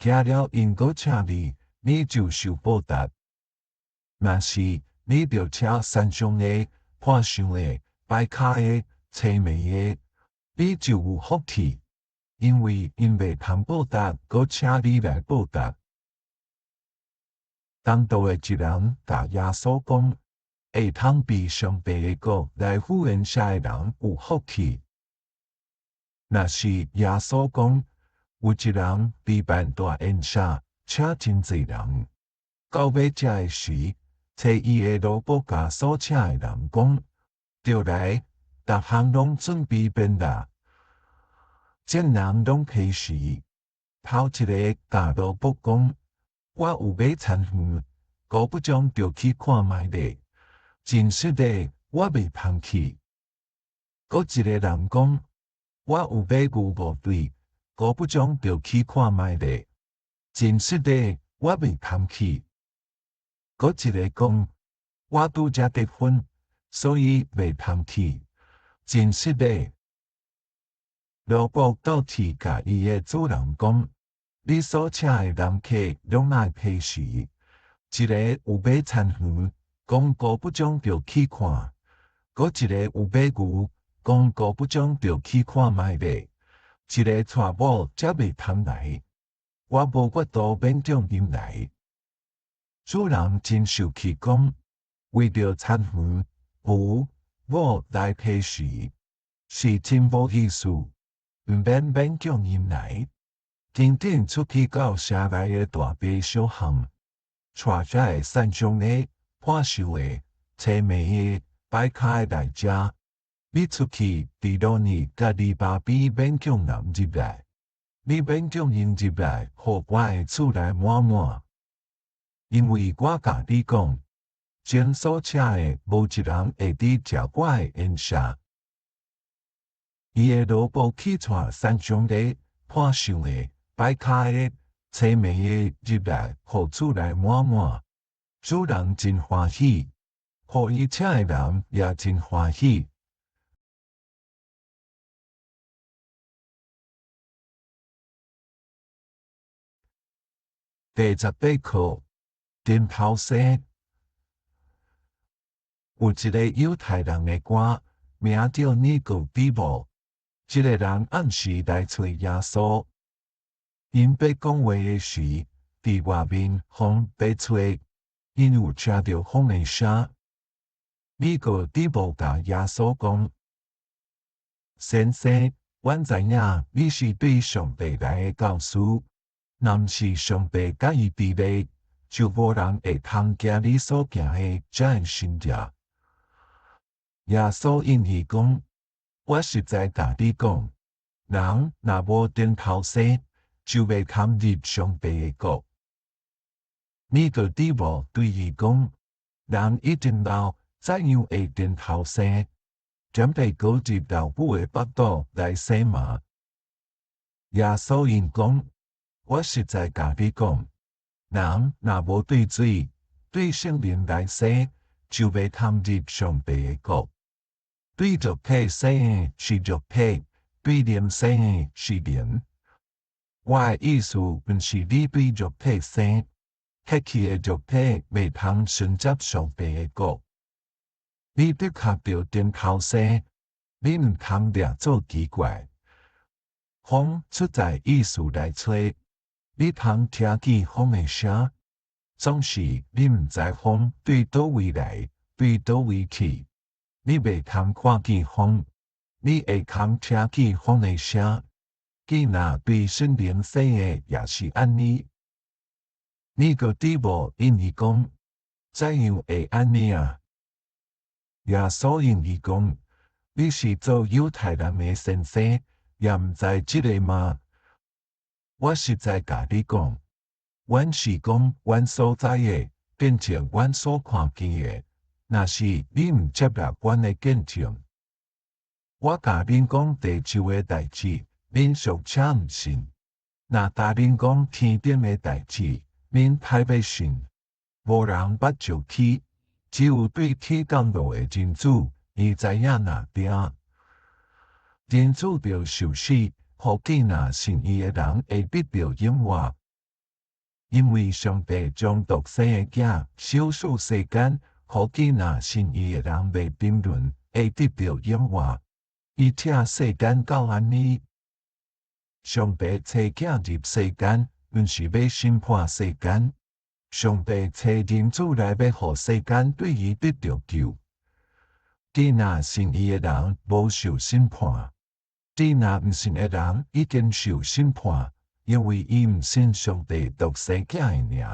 驚了𪜶閣請你，你就受報答。若是你著請山上的、破傷的、擺跤的、淒迷的，你就有福氣，因為𪜶袂通報答，閣請你來報答。同道的一人共耶穌講：會通佇上帝的國來赴宴席的人有福氣。若是耶穌講，有一人備辦大宴席，請真濟人，到欲食的時，揣伊的奴僕共所請的人講：著來，逐項攏準備便啦。眾人攏批示，頭一个共奴僕講：我有買田園，五不鐘著去看覓咧。真實的，我袂通去。閣一个人講：我有買牛五對，五不鐘著去看覓咧。真實的，我袂通去。閣一个講：我拄才結婚，所以袂通去。真實的，奴僕倒去共伊的主人講：你所請的人客攏愛批示，一个有買田園，講五不鐘著去看；閣一个有買牛，講五不鐘著去看覓咧。一个娶某才袂通來，我無法度勉強𪜶來。主人真受氣，講為著田園、牛、某來批示，是真無意思，毋免勉強𪜶來。緊緊出去到城內的大街小巷，帶遮个散傷的、破泅的、淒迷的、擺跤的來遮。你出去佇路爾佮籬笆邊勉強人入來，你勉強𪜶入來，予我的厝內滿滿。因為我共你講，前所請的無一人會佇食我的宴席。伊的奴僕去帶散傷的、破泅的、擺跤的、淒迷的入來，予厝內滿滿。主人真歡喜，予伊請的人也真歡喜。第18課，重頭生。有一个猶太人的官，名叫尼哥底母。這个人暗時來揣耶穌。𪜶欲講話的時，佇外面風欲吹，𪜶有聽著風的聲。尼哥底母共耶穌講：先生，阮知影你是對上帝來的教師，若毋是上帝佮伊佇咧，就無人會通行你所行的這个神蹟。耶穌應伊講：我實在共你講，人若無重頭生，就袂通入上帝的國。尼哥底母對伊講：人已經老，怎樣會重頭生？準備閣入老母的腹肚來生嗎？耶穌應講：我實在共你講，人若無對水、對聖靈來生，就袂通入上帝的國。對肉體生的是肉體，對靈生的是靈。我的意思毋是你對肉體生，歇去的肉體袂通承接上帝的國。你的確著重頭生，恁毋通掠做奇怪。風出在意思來吹，你通聽見風的聲，總是你毋知風對佗位來，對佗位去。你袂通看見風，你會通聽見風的聲。囝仔對聖靈生的也是按呢。尼哥底母應伊講：怎樣會按呢啊？耶穌應伊講：你是做猶太人的先生，也毋知這个嗎？我實在共你講，阮是講阮所知的，見證阮所看見的。若是你毋接納阮的見證，我共恁講地上的代誌，恁尚且毋信；若共恁講天頂的代誌，恁歹欲信。無人捌上天，只有對天降落的人子，伊知影爾爾。人子著受死，予囝仔信伊的人會得著永活。因為上帝將獨生的囝賞賜世間，予囝仔信伊的人袂沉淪，會得著永活。伊疼世間到按呢，上帝差囝入世間，毋是欲審判世間。上帝差人子來，欲予世間對伊得著救。囝仔信伊的人無受審判，囝仔毋信的人已經受審判，因為伊毋信上帝獨生囝的名。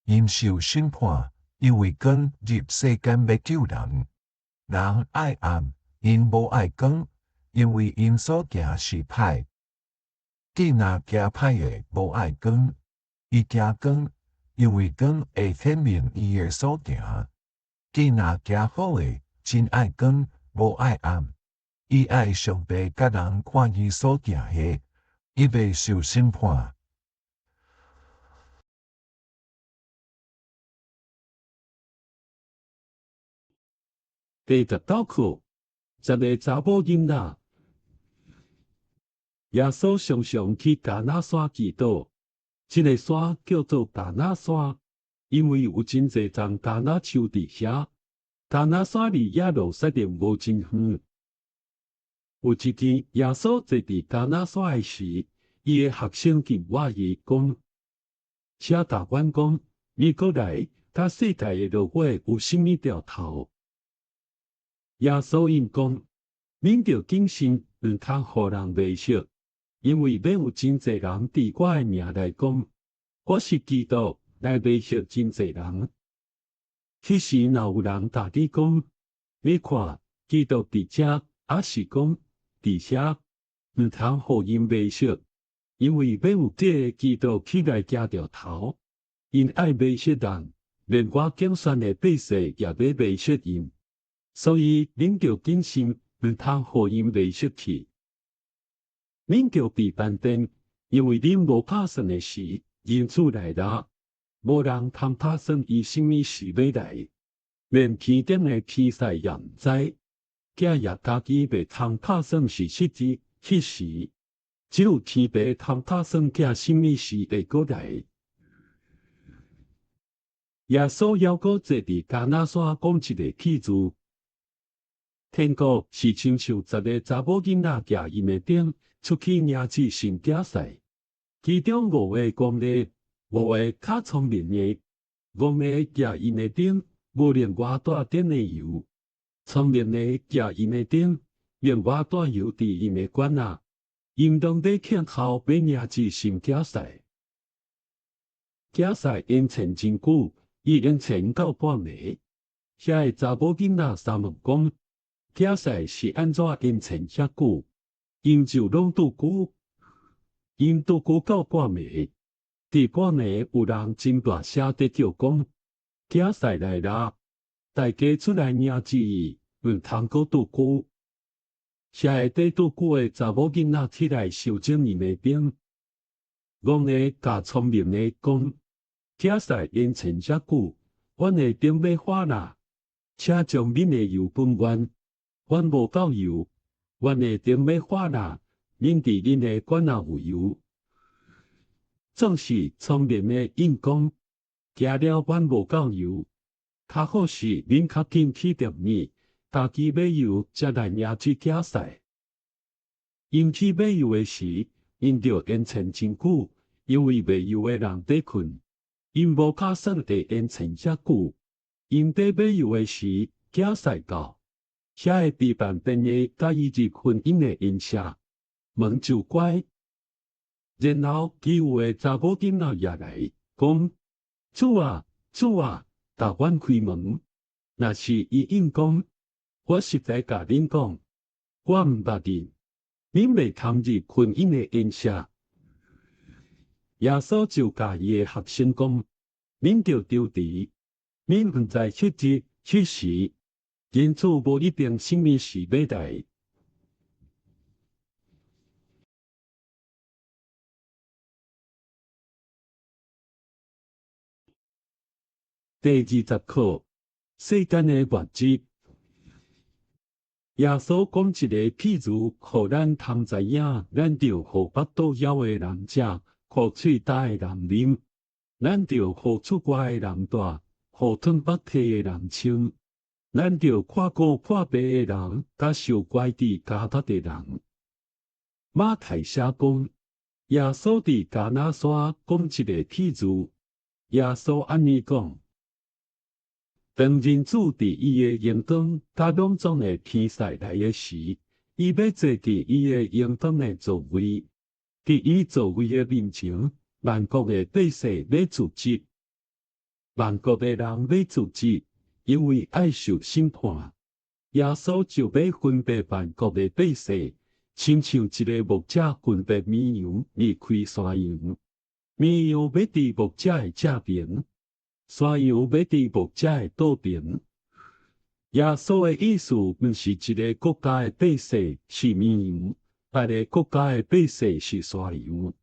𪜶受審判，因為光入世間欲救人。人愛暗，𪜶無愛光，因為𪜶所行是歹。囝仔行歹的無愛光，伊驚光，因為光會顯明伊的所行。囝仔行好的，真愛光，無愛暗。伊愛上帝共人看伊所行的，伊袂受審判。第十九課，十个查某囡仔。耶穌常常去橄欖山祈禱，這个山叫做橄欖山，因為有真濟叢橄欖樹佇遐。橄欖山離耶路撒冷無真遠。有一天，耶穌坐佇橄欖山的時，伊的學生緊倚伊講：請共阮講，你閣來，佮世代的落尾有啥物兆頭？耶穌應講：恁著謹慎，毋通予人迷惑，因為欲有真濟人佇我的名來講，我是基督，來迷惑真濟人。彼時若有人共你講，你看，基督佇遮，抑是講佇遐，毋通予𪜶迷惑，因為欲有假的基督起來行著頭，𪜶愛迷惑人，連我揀選的百姓也欲迷惑𪜶。所以恁著謹慎，毋通予𪜶迷惑去。恁著備盤電，因為恁無拍算的時，人子來啦。無人通拍算伊啥物時欲來，連天頂的天使也毋知，囝也家己袂通拍算是彼日彼時，只有天父通拍算囝啥物時會閣來。耶穌猶閣坐佇橄欖山講一個譬喻。天國是親像十个查某囡仔舉𪜶的燈出去迎接新囝婿，其中五个戇的，五个較聰明的，戇的舉𪜶的燈，無另外帶燈的油；聰明的舉𪜶的燈，另外帶油佇𪜶的罐仔。𪜶當咧慶候欲迎接新囝婿。囝婿延遲真久，伊延遲到半暝。遐个查某囡仔三問講：囝婿是按怎延遲遐久？𪜶就攏拄久，𪜶拄久到半暝。佇半暝有人真大聲佇叫講：囝婿來啦！大家出來迎接伊，毋通閣拄久。遐个佇拄久的查某囡仔起來修整𪜶的燈。戇的共聰明的講：囝婿延遲遮久，阮的燈欲花啦，請將恁的油分阮，阮無夠油，阮的燈欲花啦，恁佇恁的罐仔有油。總是聰明的應講，驚了阮無夠油，較好是恁較緊去店裡，家己買油才來領這囝婿。𪜶去買油的時，𪜶著延遲真久，因為賣油的人佇睏，𪜶無打算會延遲遮久。𪜶佇買油的時，囝婿到，遐个置辦婚的共伊入婚姻的宴席，門就關。然後其有的查某囡仔也來講：主啊，主啊，共阮開門。若是伊應講：我實在共恁講，我毋捌恁，恁袂通入婚姻的宴席。耶穌就共伊的學生講：恁著注意，恁毋知彼日彼時，人子無一定啥物時欲來。第二十課，世間的末日。耶穌講一个譬喻，予咱通知影，咱著予腹肚枵的人食，予喙焦的人啉，咱著予出外的人蹛，予褪腹體的人穿，咱著看顧破病的人，佮受拐佇監獄的人。馬太寫講，耶穌佇迦拿山講一个譬喻，耶穌按呢講。當人子佇伊的榮光佮攏總的天使來的時，伊欲坐佇伊的榮光的座位，佇伊座位的面前，萬國的百姓欲聚集，萬國的人欲聚集，因為愛受審判。耶穌就欲分別萬國的百姓，親像一个牧者分別綿羊離開山羊，綿羊欲佇牧者的正爿。山羊欲佇牧者的倒爿。耶穌的意思，毋是一个國家的百姓是綿羊，別个國家的百姓是山羊。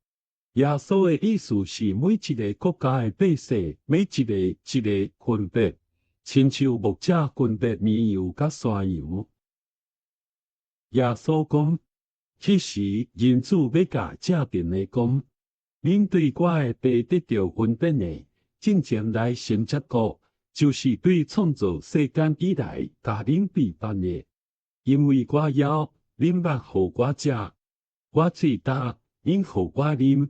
耶穌的意思是每一个國家的百姓，欲一个一个分別，親像牧者分別綿羊佮山羊。耶穌講，彼時人子欲共正爿的講，恁對我的爸得著恩典的。進前來承接國，就是對創造世間以來，共恁備辦的。因為我枵，恁捌予我食；我喙焦，恁予我啉；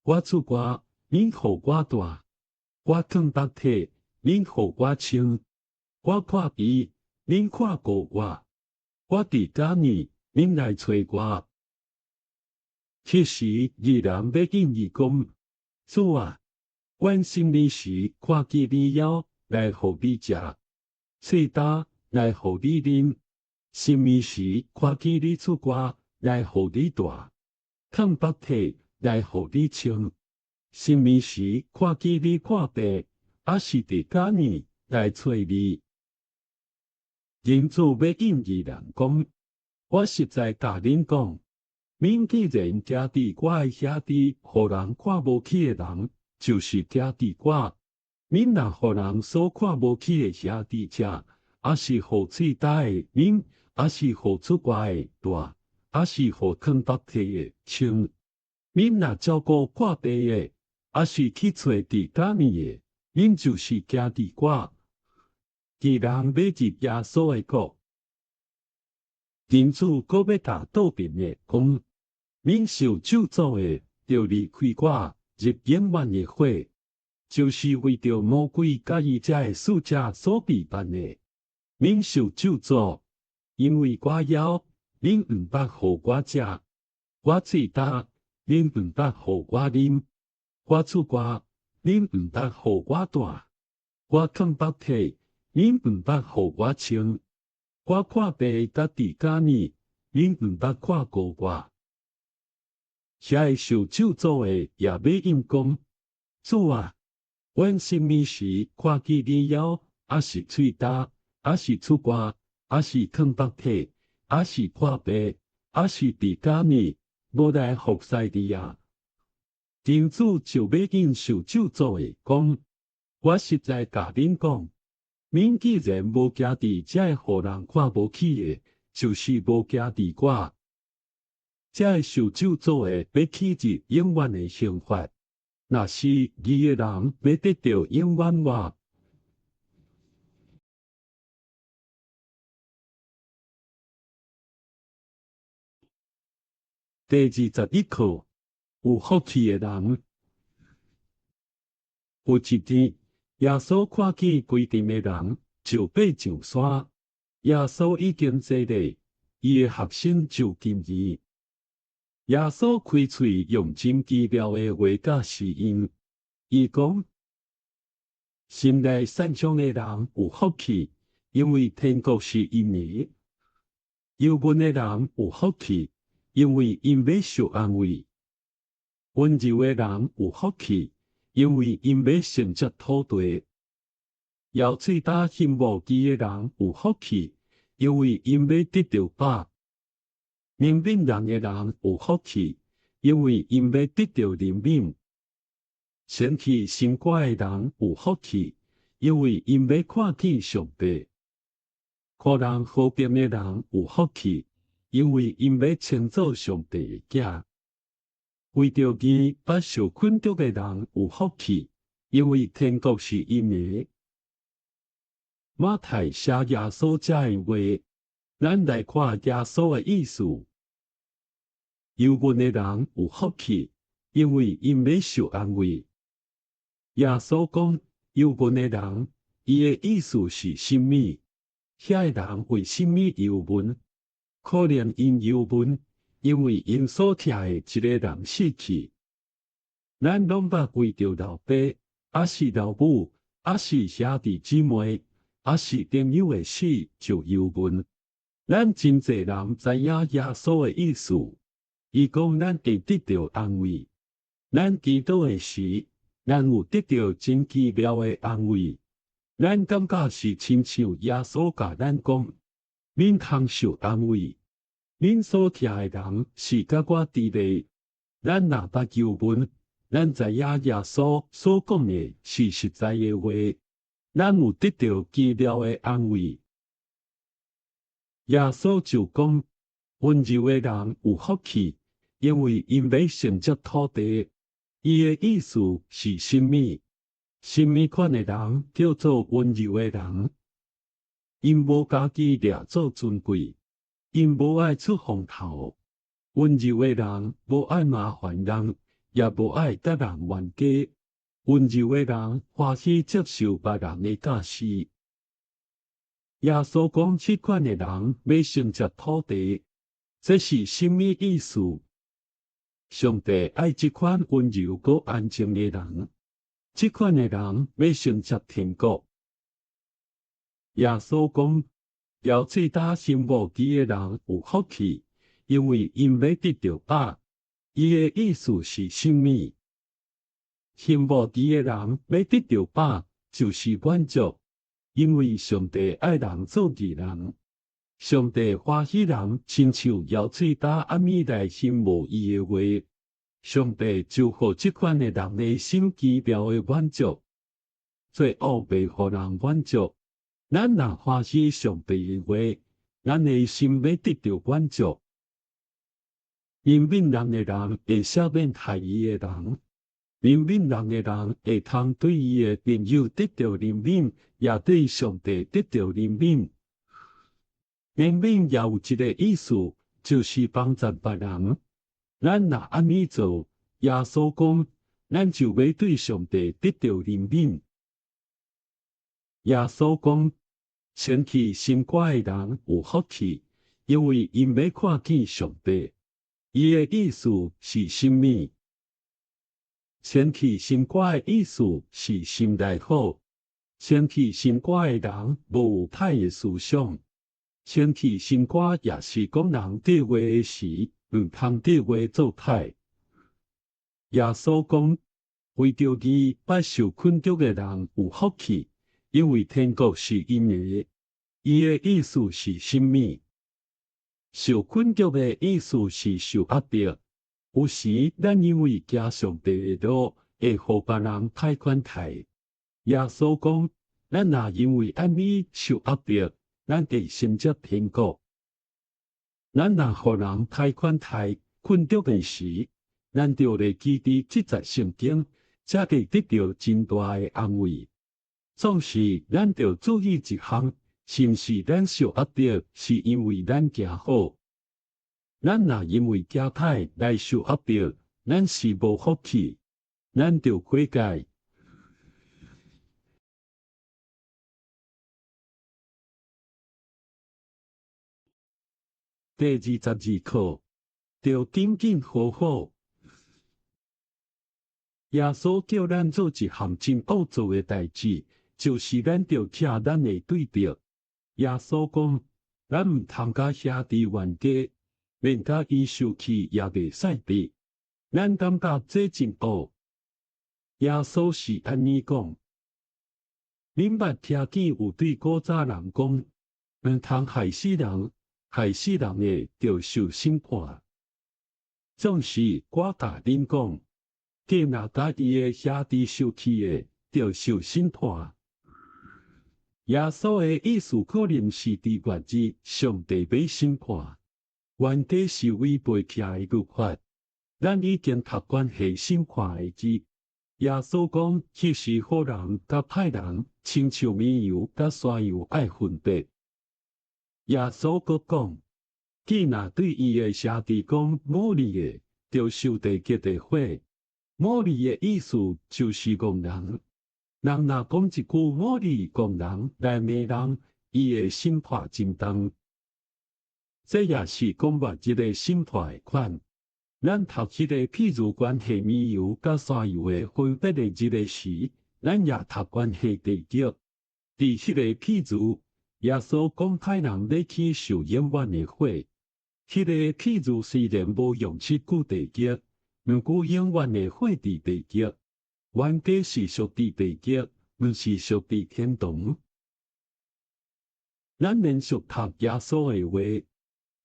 我出外，恁予我蹛；我囥腹體，恁予我穿；我破病，恁看顧我；我佇監獄，恁來揣我。彼時，義人欲應伊講：主啊！阮啥物時看見你枵，來予你食；喙焦，來予你啉？啥物時看見你出外，來予你蹛；囥腹體，來予你穿？啥物時看見你破病，抑是佇監獄，來揣你？人子欲應義人講：我實在共恁講，恁既然行佇我的兄弟，予人看無起的人，就是行佇我。恁若予人所看無起的兄弟食，抑是予喙焦的啉，抑是予出外的蹛，抑是予囥腹體的穿，恁若照顧破病的，抑是去揣佇監獄的，恁就是行佇我。義人欲入耶穌的國，人子閣欲共倒爿的講：恁受咒詛的，著離開我，入永遠的火，就是為著魔鬼佮伊遮的使者所備辦的。恁受咒詛，因為我枵，恁毋捌予我食；我喙焦，恁毋捌予我啉；我出外，恁毋捌予我蹛；我囥腹體，恁毋捌予我穿；我破病佮佇監獄，恁毋捌看顧我。遐个受咒詛的也欲應講：主啊，阮啥物時看見你枵，抑是喙焦，抑是出外，抑是囥腹體，抑是破病，抑是佇監獄，無來服侍你啊？人子就欲應受咒詛的講：我實在共恁講，恁既然無行佇這个予人看無起的，就是無行佇我。這个受咒詛的，欲去入永遠的刑罰；若是義的人，欲得著永遠活。第21課，有福氣的人。有一天，耶穌看見規陣的人就爬上山。耶穌已經坐咧，伊的學生就近伊。耶穌開喙用真奇妙的話教示𪜶，伊講：心內善良的人有福氣，因為天國是𪜶的；憂悶的人有福氣，因為𪜶欲受安慰；溫柔的人有福氣，因為𪜶欲承接土地；枵喙焦欣慕義的人有福氣，因為𪜶欲得著飽；憐憫人的人有福氣，因為𪜶欲得著憐憫；清氣心肝的人有福氣，因為𪜶欲看見上帝；予人和平的人有福氣，因為𪜶欲稱做上帝的囝。為著義捌受困著的人有福氣，因為天國是𪜶的。馬太寫耶穌這的話，咱來看耶穌的意思。憂悶的人有福氣，因為𪜶欲受安慰。耶穌講憂悶的人，伊的意思是啥物？遐个人為啥物憂悶？可能𪜶憂悶，因為𪜶所疼的一个人死去。咱攏捌為著老爸，抑是老母，抑是兄弟姊妹，抑是朋友的死就憂悶。咱真濟人知影耶穌的意思，伊講咱會得著安慰。咱祈禱的時，咱有得著真奇妙的安慰。咱感覺是親像耶穌共咱講，恁通受安慰。恁所疼的人是佮我佇咧。咱若捌憂悶，咱知影耶穌所講的是實在的話，咱有得著奇妙的安慰。耶穌就講：溫柔的人有福氣，因為𪜶欲承接土地。伊的意思是啥物？啥物款的人叫做溫柔的人？𪜶無家己掠做尊貴，𪜶無愛出風頭。溫柔的人無愛麻煩人，也無愛佮人冤家。溫柔的人歡喜接受別人的教示。耶穌講，這款的人欲承接土地，這是啥物意思？上帝愛這款溫柔閣安靜的人，這款的人欲承接天國。耶穌講，枵喙焦欣慕義的人有福氣，因為𪜶欲得著飽。伊的意思是啥物？欣慕義的人欲得著飽，就是滿足，因為上帝愛人做義人。上帝歡喜人親像枵喙焦按呢來欣慕伊的話，上帝就予這款的人的心奇妙的滿足。做惡袂予人滿足，咱若歡喜上帝的話，咱的心欲得著滿足。憐憫人的人會赦免害伊的人，憐憫人的人會通對伊的朋友得著憐憫，也對上帝得著憐憫。憐憫也有一个意思，就是幫助別人。咱若按呢做，耶穌講，咱就欲對上帝得著憐憫。耶穌講，清氣心肝的人有福氣，因為𪜶欲看見上帝。伊的意思是啥物？清氣心肝的意思是心內好。清氣心肝的人無有歹的思想。清氣心肝也是講人對話的時，毋通對話做歹。耶穌講，為著義捌受困著的人有福氣，因為天國是𪜶的。伊的意思是啥物？受困著的意思是受壓迫。有時咱因為行上帝的路，會予別人歹款待。耶穌講，咱若因為按呢受壓迫，咱會承接天國。咱若予人歹款待、困著的時，咱著會記得這節聖經，才會得著真大的安慰。總是咱著注意一項，是毋是咱受壓迫是因為咱行好？咱若因為驚歹來受壓迫，咱是無福氣。咱著悔改。第22課，著緊緊和好。耶穌叫咱做一項真惡做的代誌，就是咱著拆咱的對敵。耶穌講，咱毋通佮兄弟冤家，連佮伊受氣也袂使得。咱感覺這真惡。耶穌是按呢講，恁捌聽見有對古早人講，毋通害死人，害死人的著受審判。總是我共恁講，見若共伊的兄弟受氣的，著受審判。耶穌的意思可能是佇末日，上帝欲審判，冤家是違背起來的律法。咱已經讀慣下審判的字。耶穌講，彼時好人佮歹人，親像綿羊佮山羊愛分別。耶穌閣講，見若對伊的兄弟講魔利的，著受地獄的火。魔利的意思就是戇人。人若講一句魔利戇人來罵人，伊的審判真重。這也是講末日的審判的款。咱讀彼个譬喻關係綿羊佮山羊的分別的日的時，咱也讀關係地獄。佇彼個譬喻，耶穌講歹人欲去受永遠的火。彼個譬喻雖然無用這句地獄，毋過永遠的火佇地獄，冤家是屬佇地獄，毋是屬佇天堂。咱連續讀耶穌的話。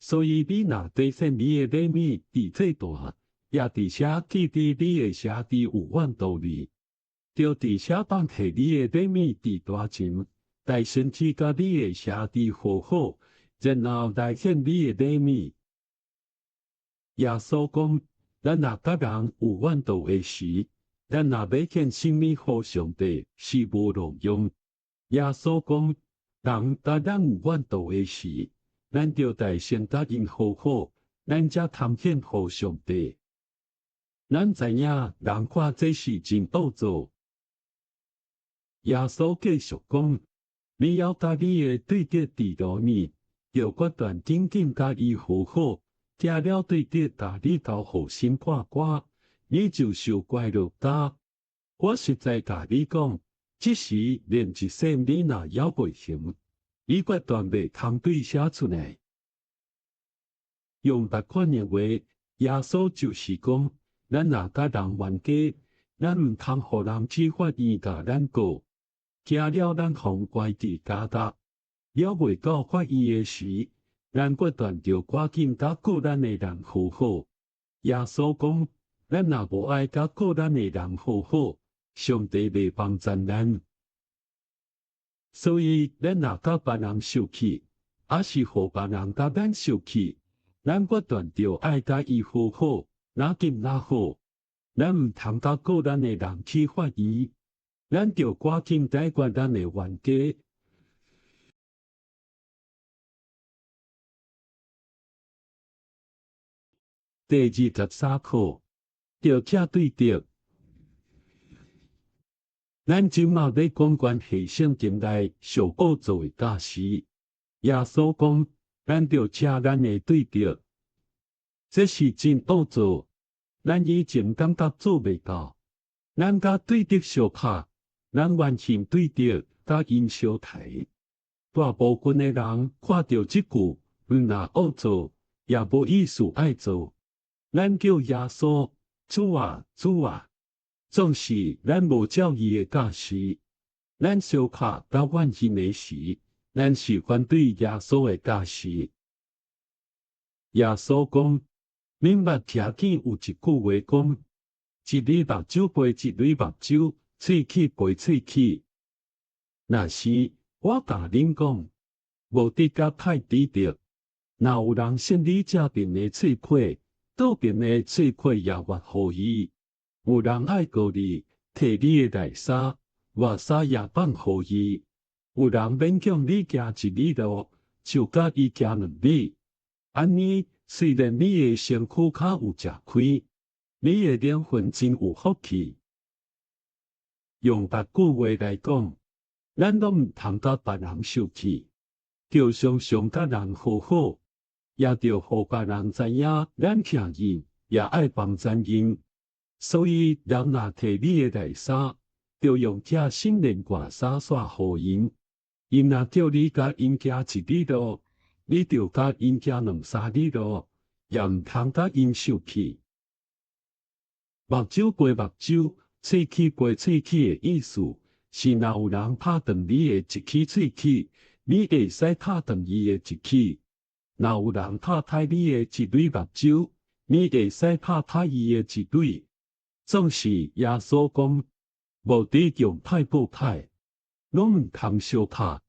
所以你若提獻你的禮物佇祭壇，也佇遐記得你的兄弟有怨妒你，著佇遐放下你的禮物佇壇前，來先去佮你的兄弟和好，然後來獻你的禮物。耶穌講，咱若佮人有怨妒的時，咱若欲獻啥物予上帝是無路用。耶穌講，人佮咱有怨妒的時，咱著得先佮𪜶和好，咱才通獻予上帝。咱知影人看這是真惡做。耶穌繼續講：你猶佮你的對敵佇路面，著決斷緊緊佮伊和好，驚了對敵共你交予審判官，你就受關落監。我實在共你講，這時連一仙你若猶袂還，你決斷袂通對遐出來。用別款的話，耶穌就是講，咱若佮人冤家，咱毋通予人去法院共咱告，驚了咱予關佇監獄。猶未到法院的時，咱決斷著趕緊佮告咱的人和好。耶穌講，咱若無愛佮告咱的人和好，上帝袂幫贊咱。所以，咱若佮別人受氣，抑是予別人共咱受氣，咱決斷著愛共伊和好，若緊若好。咱毋通共告咱的人去法院，咱著趕緊解決咱的冤家。第23課，著拆對敵。咱這馬欲講關係聖經內上惡做的教示。耶穌講，咱著拆咱的對敵，這是真惡做。咱以前感覺做袂到，咱佮對敵相拍，咱怨恨對敵，佮𪜶相刣。大部分的人看著這句，毋若惡做，也無意思愛做。咱叫耶穌，主啊，主啊！總是咱無照伊的教示，咱相拍佮怨恨的時，咱是反對耶穌的教示。耶穌講：恁捌聽見有一句話講，一日目睭賠一蕊目睭，喙齒賠喙齒。若是我共恁講，無得佮歹對敵。若有人扇你正爿的喙皮，倒爿的喙皮也越予伊。有人愛告你，提你的內衫，外衫也放予伊。有人勉強你行一里路，就佮伊行兩里。按呢，雖然你的身軀較有食虧，你的靈魂真有福氣。用別句話來講，咱攏毋通佮別人受氣，著常常佮人和好，也著予別人知影，咱疼𪜶，也愛幫贊𪜶。所以，人若提你的內衫，著用拆新連掛衫線予𪜶；𪜶若叫你共𪜶行一里路，你著共𪜶行兩三里路，也毋通共𪜶受氣。目睭賠目睭，喙齒賠喙齒的意思是，若有人拍斷你的一支喙齒，你會使拍斷伊的一支；若有人拍歹你的一蕊目睭，你會使拍歹伊的一蕊。總是耶穌講，無得用歹報歹，攏毋通相拍。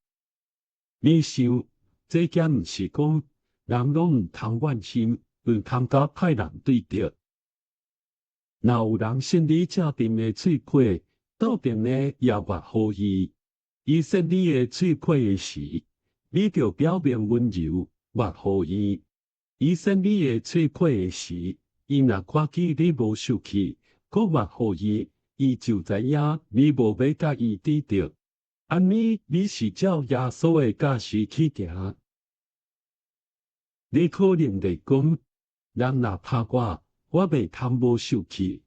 你想，這敢毋是講，人攏毋通怨恨，毋通佮歹人對著？若有人搧你正爿的喙皮，倒爿的也抹予伊。伊搧你的喙皮的時，你著表明溫柔，抹予伊。伊搧你的喙皮的時，伊若看見你無受氣，閣抹予伊，伊就知影你無欲佮伊對著。按呢，你是照耶穌的教示去行。你可能會講，人若拍我，我袂通無受氣。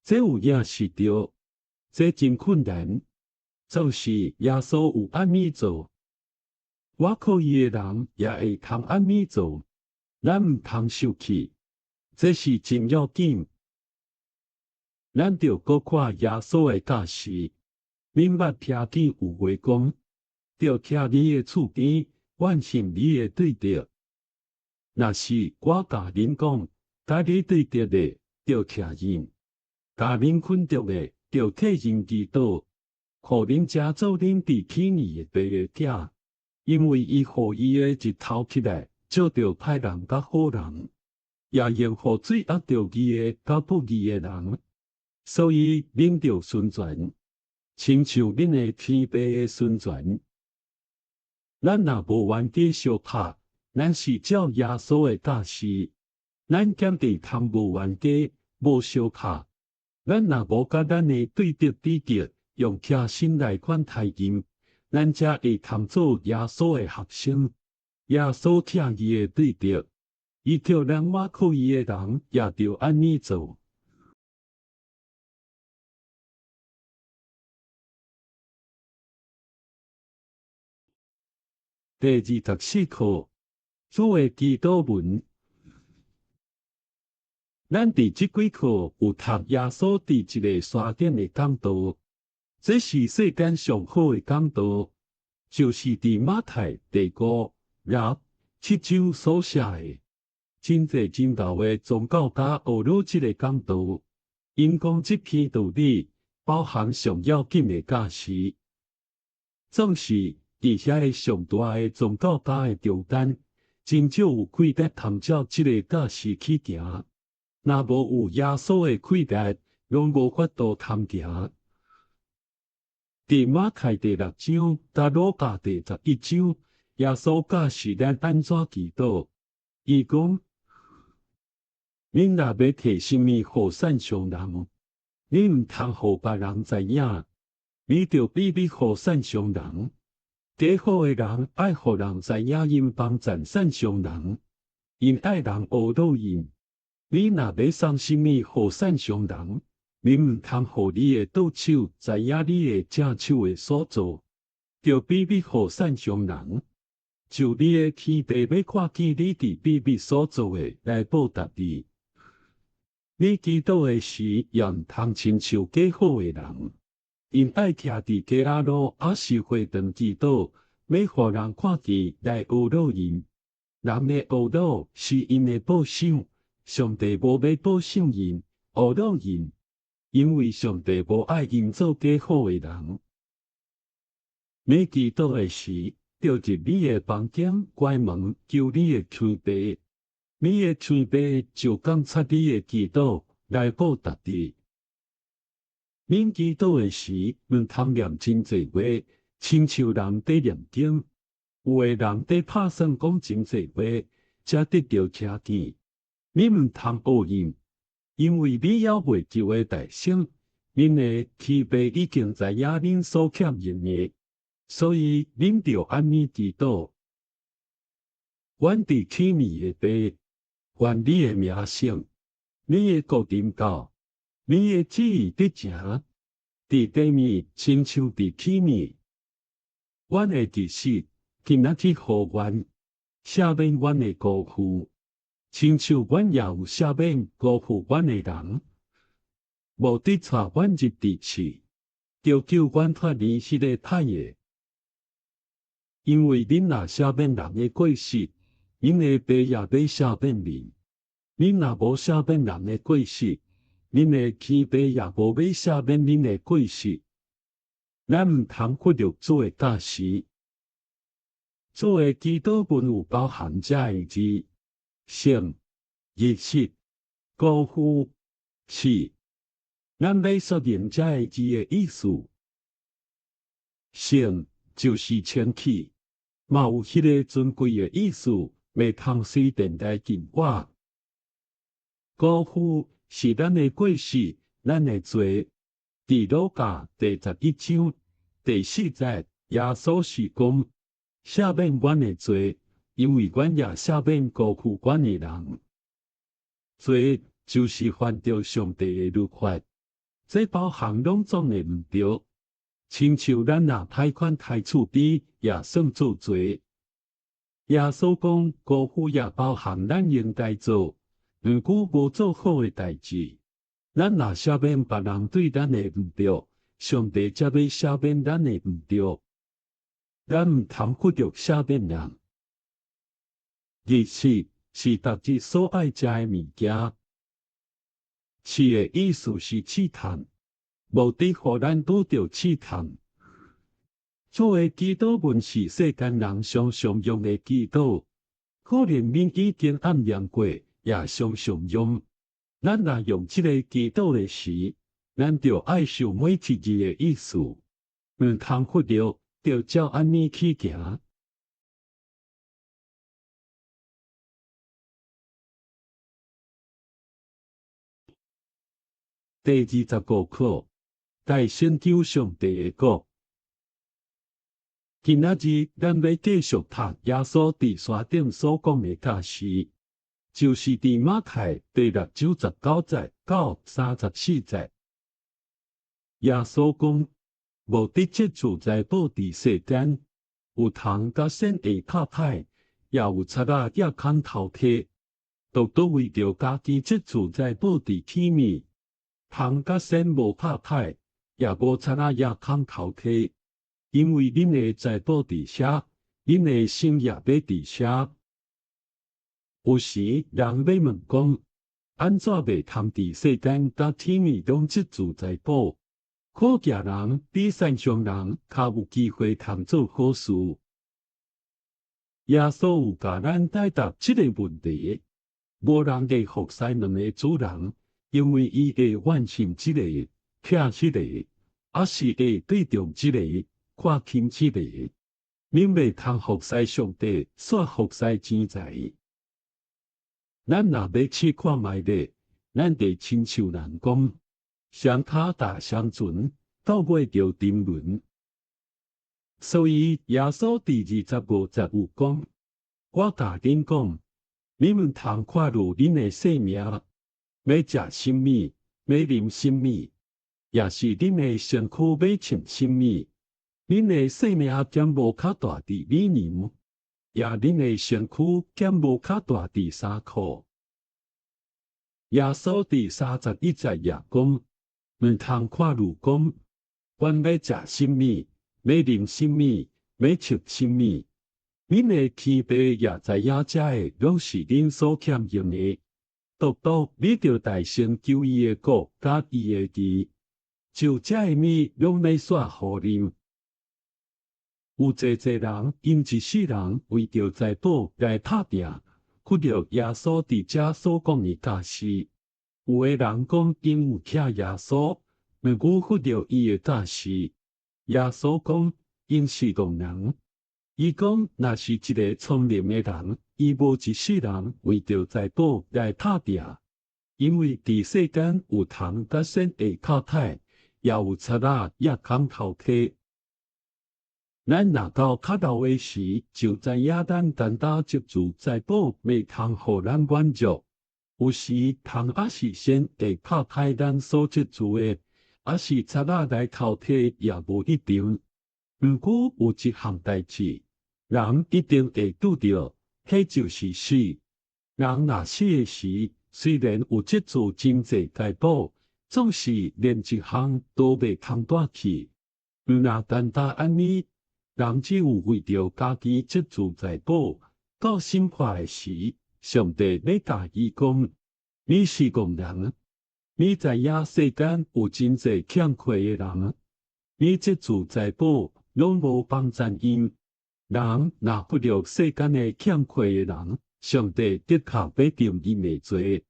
這有影是對，這真困難。就是耶穌有按呢做，倚靠伊的人也會通按呢做。咱毋通受氣，這是真要緊。咱著閣看耶穌的教示，恁捌聽見有話講，著徛你的厝邊，怨恨你的對敵。若是我共恁講，共你對敵的，著疼𪜶；共恁困著的，著替𪜶祈禱，予恁遮做恁佇起義的爸的囝，因為伊予伊的日頭起來，照著歹人佮好人，也會予水落著義的佮不義的人。所以恁著順全，親像恁的天父會順全。咱若無冤家相拍，咱是照耶穌的教示，咱減會通無冤家、無相拍。咱若無佮咱的對敵對著，用疼心來款待𪜶，咱才會通做耶穌的學生。耶穌疼伊的對敵，伊叫咱倚靠伊的人也著按呢做。第24課，主的祈禱文。咱佇這幾課有讀耶穌佇一个山頂的講道，這是世間上好的講道，就是佇馬太第五、六、七章所寫的。真濟真𠢕的宗教家學了這个講道，𪜶講這篇道理包含上要緊的教示，總是。佇遐个上大的宗教家的中間，真少有氣力通照這个教示去行。若無有耶穌的氣力，攏無法度通行。佇馬太第六章佮路加第11章，耶穌教示咱按怎祈禱。伊講：恁若欲提啥物予善賞人，恁毋通予別人知影，你著秘密予善賞人。假好的人愛予人知影，𪜶幫贊善賞人，𪜶愛人呵咾𪜶。你若欲送啥物予善賞人，恁毋通予你的倒手知影你的正手的所做，著秘密予善賞人，就你的天父欲看見你佇秘密所做的來報答你。你祈禱的時，也毋通親像假好的人。𪜶愛徛佇街仔路，抑是會堂祈禱，欲予人看見來呵咾𪜶。人的呵咾是𪜶的報賞，上帝無欲報賞𪜶，呵咾𪜶，因為上帝無愛𪜶做假好的人。欲祈禱的時，著入你的房間，關門，求你的天父。你的天父就監察你的祈禱，來報答你。恁祈禱的時，毋通念真濟話，親像人佇念經。有的人佇拍算講真濟話，才得著聽見。恁毋通惡言，因為你猶未救的代生，恁的天父已經知影恁所欠用的，所以恁著按呢祈禱。阮佇天暝的父，願你的名聖，你的國臨到，你的旨意得成，佇地面親像佇天暝。阮的日食今仔日予阮，赦免阮的辜負，親像阮也有赦免辜負阮的人。無得帶阮入佇試，著救阮脫離彼個歹的。因為恁若赦免人的過失，恁的父也欲赦免恁；恁若無赦免人的過失，恁的天父也無欲赦免恁的過失。咱毋通忽略主的教示。主的祈禱文有包含這个字：聖、日食、辜負、試。咱欲說明這个字的意思。聖就是清氣，嘛有彼个尊貴的意思，袂通隨便來近我。辜負是咱的過失，咱的罪。佇路加第11章第4節，耶穌是講赦免阮的罪，因為阮也赦免辜負阮的人。罪就是犯著上帝的律法，這包含攏總的毋著。親像咱若歹款刣厝邊，也算做罪。耶穌講辜負也包含咱應該做，毋過無做好的代誌。咱若赦免別人對咱的毋著，上帝才欲赦免咱的毋著。咱毋通忽略赦免人。日食是逐日所愛食的物件。試的意思是試探，無得予咱拄著試探。主的祈禱文是世間人常常用的祈禱，可能恁已經暗念過，也常常用。咱若用這个祈禱的時，咱著愛想每一字的意思，毋通忽略，著照按呢去行。第25課，大先求上帝的國。今仔日咱欲繼續讀耶穌佇山頂所講的教示，就是佇馬太第六章19節到34節。耶穌講：無得積聚財寶佇世間，有蟲佮蟮會拍歹，也有賊仔夜空偷提。獨獨為著家己積聚財寶佇天暝，蟲佮蟮無拍歹，也無賊仔夜空偷提。因為恁的財寶佇遐，恁的心也欲佇遐。有時人欲問講：按怎袂通佇世間佮天暝攏積聚財寶？可見人比善上人較有機會通做好事。耶穌有共咱解答這个問題。無人會服侍兩个主人，因為伊會怨恨這个，疼彼个，抑是會對重這个，看輕這个。恁袂通服侍上帝，煞服侍錢財。咱若欲試看覓咧，咱得親像人講，雙跤踏雙船，到尾就沉淪。所以耶穌佇25節有講：我共恁講，你們通看慮恁的性命，欲食啥物，欲啉啥物，抑是恁的身軀欲穿啥物。恁的性命敢無較大佇米糧，抑恁的身軀敢無較大佇衫褲。耶穌佇31節也講：毋通看慮講，阮欲食啥物，欲啉啥物，欲穿啥物。恁的天父也知影這个攏是恁所欠用的。獨獨你著代先求伊的國佮伊的義，就這个物攏欲煞予恁。有濟濟人𪜶一世人為著財寶來拍拚，忽略耶穌佇遮所講的教示。有的人講𪜶有疼耶穌，毋過忽略伊的教示。耶穌講𪜶是戇人。伊講若是一个聰明的人，伊無一世人為著財寶來拍拚，因為佇世間有蟲佮蟮會敲刣，也有賊仔夜空偷提。咱若到較老的時，就知影咱單單積聚財寶袂通予咱滿足。有時蟲抑是蟮會敲刣咱所積聚的，抑是賊仔來偷提也無一定。毋過有一項代誌，人一定會拄著，彼就是死。人若死的時，雖然有積聚真濟財寶，總是連一項都袂通帶去。毋若單單按呢，人只有為著家己積聚財寶，到審判的時，上帝欲共伊講：你是戇人，你知影世間有真濟欠缺的人，你積聚財寶攏無幫贊𪜶。人若忽略世間的欠缺的人，上帝的確欲定𪜶的罪。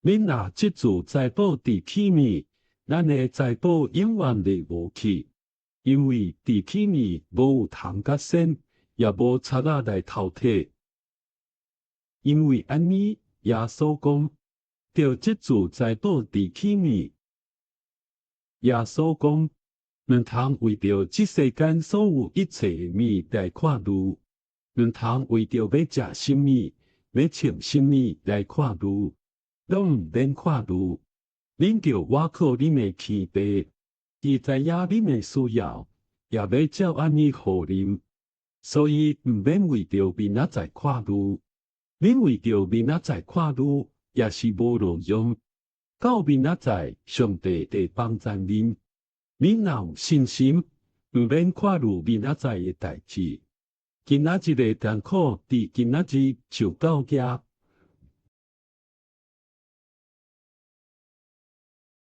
恁若積聚財寶佇起面，咱的財寶永遠會無去，因為佇起面無有蟲佮蟮，也無賊仔來偷提。因為按呢，耶穌講，著積聚財寶佇起面。耶穌講，毋通為著這世間所有一切的物來看慮，毋通為著欲食啥物、欲穿啥物來看慮，攏毋免看慮。恁著倚靠恁的天父，伊知影恁的需要，也欲照按呢予恁，所以毋免為著明仔載看慮。恁為著明仔載看慮，也是無路用。到明仔載，上帝會幫贊恁。恁若有信心，毋免看慮明仔載的代誌。今仔日的艱苦，佇今仔日就夠額。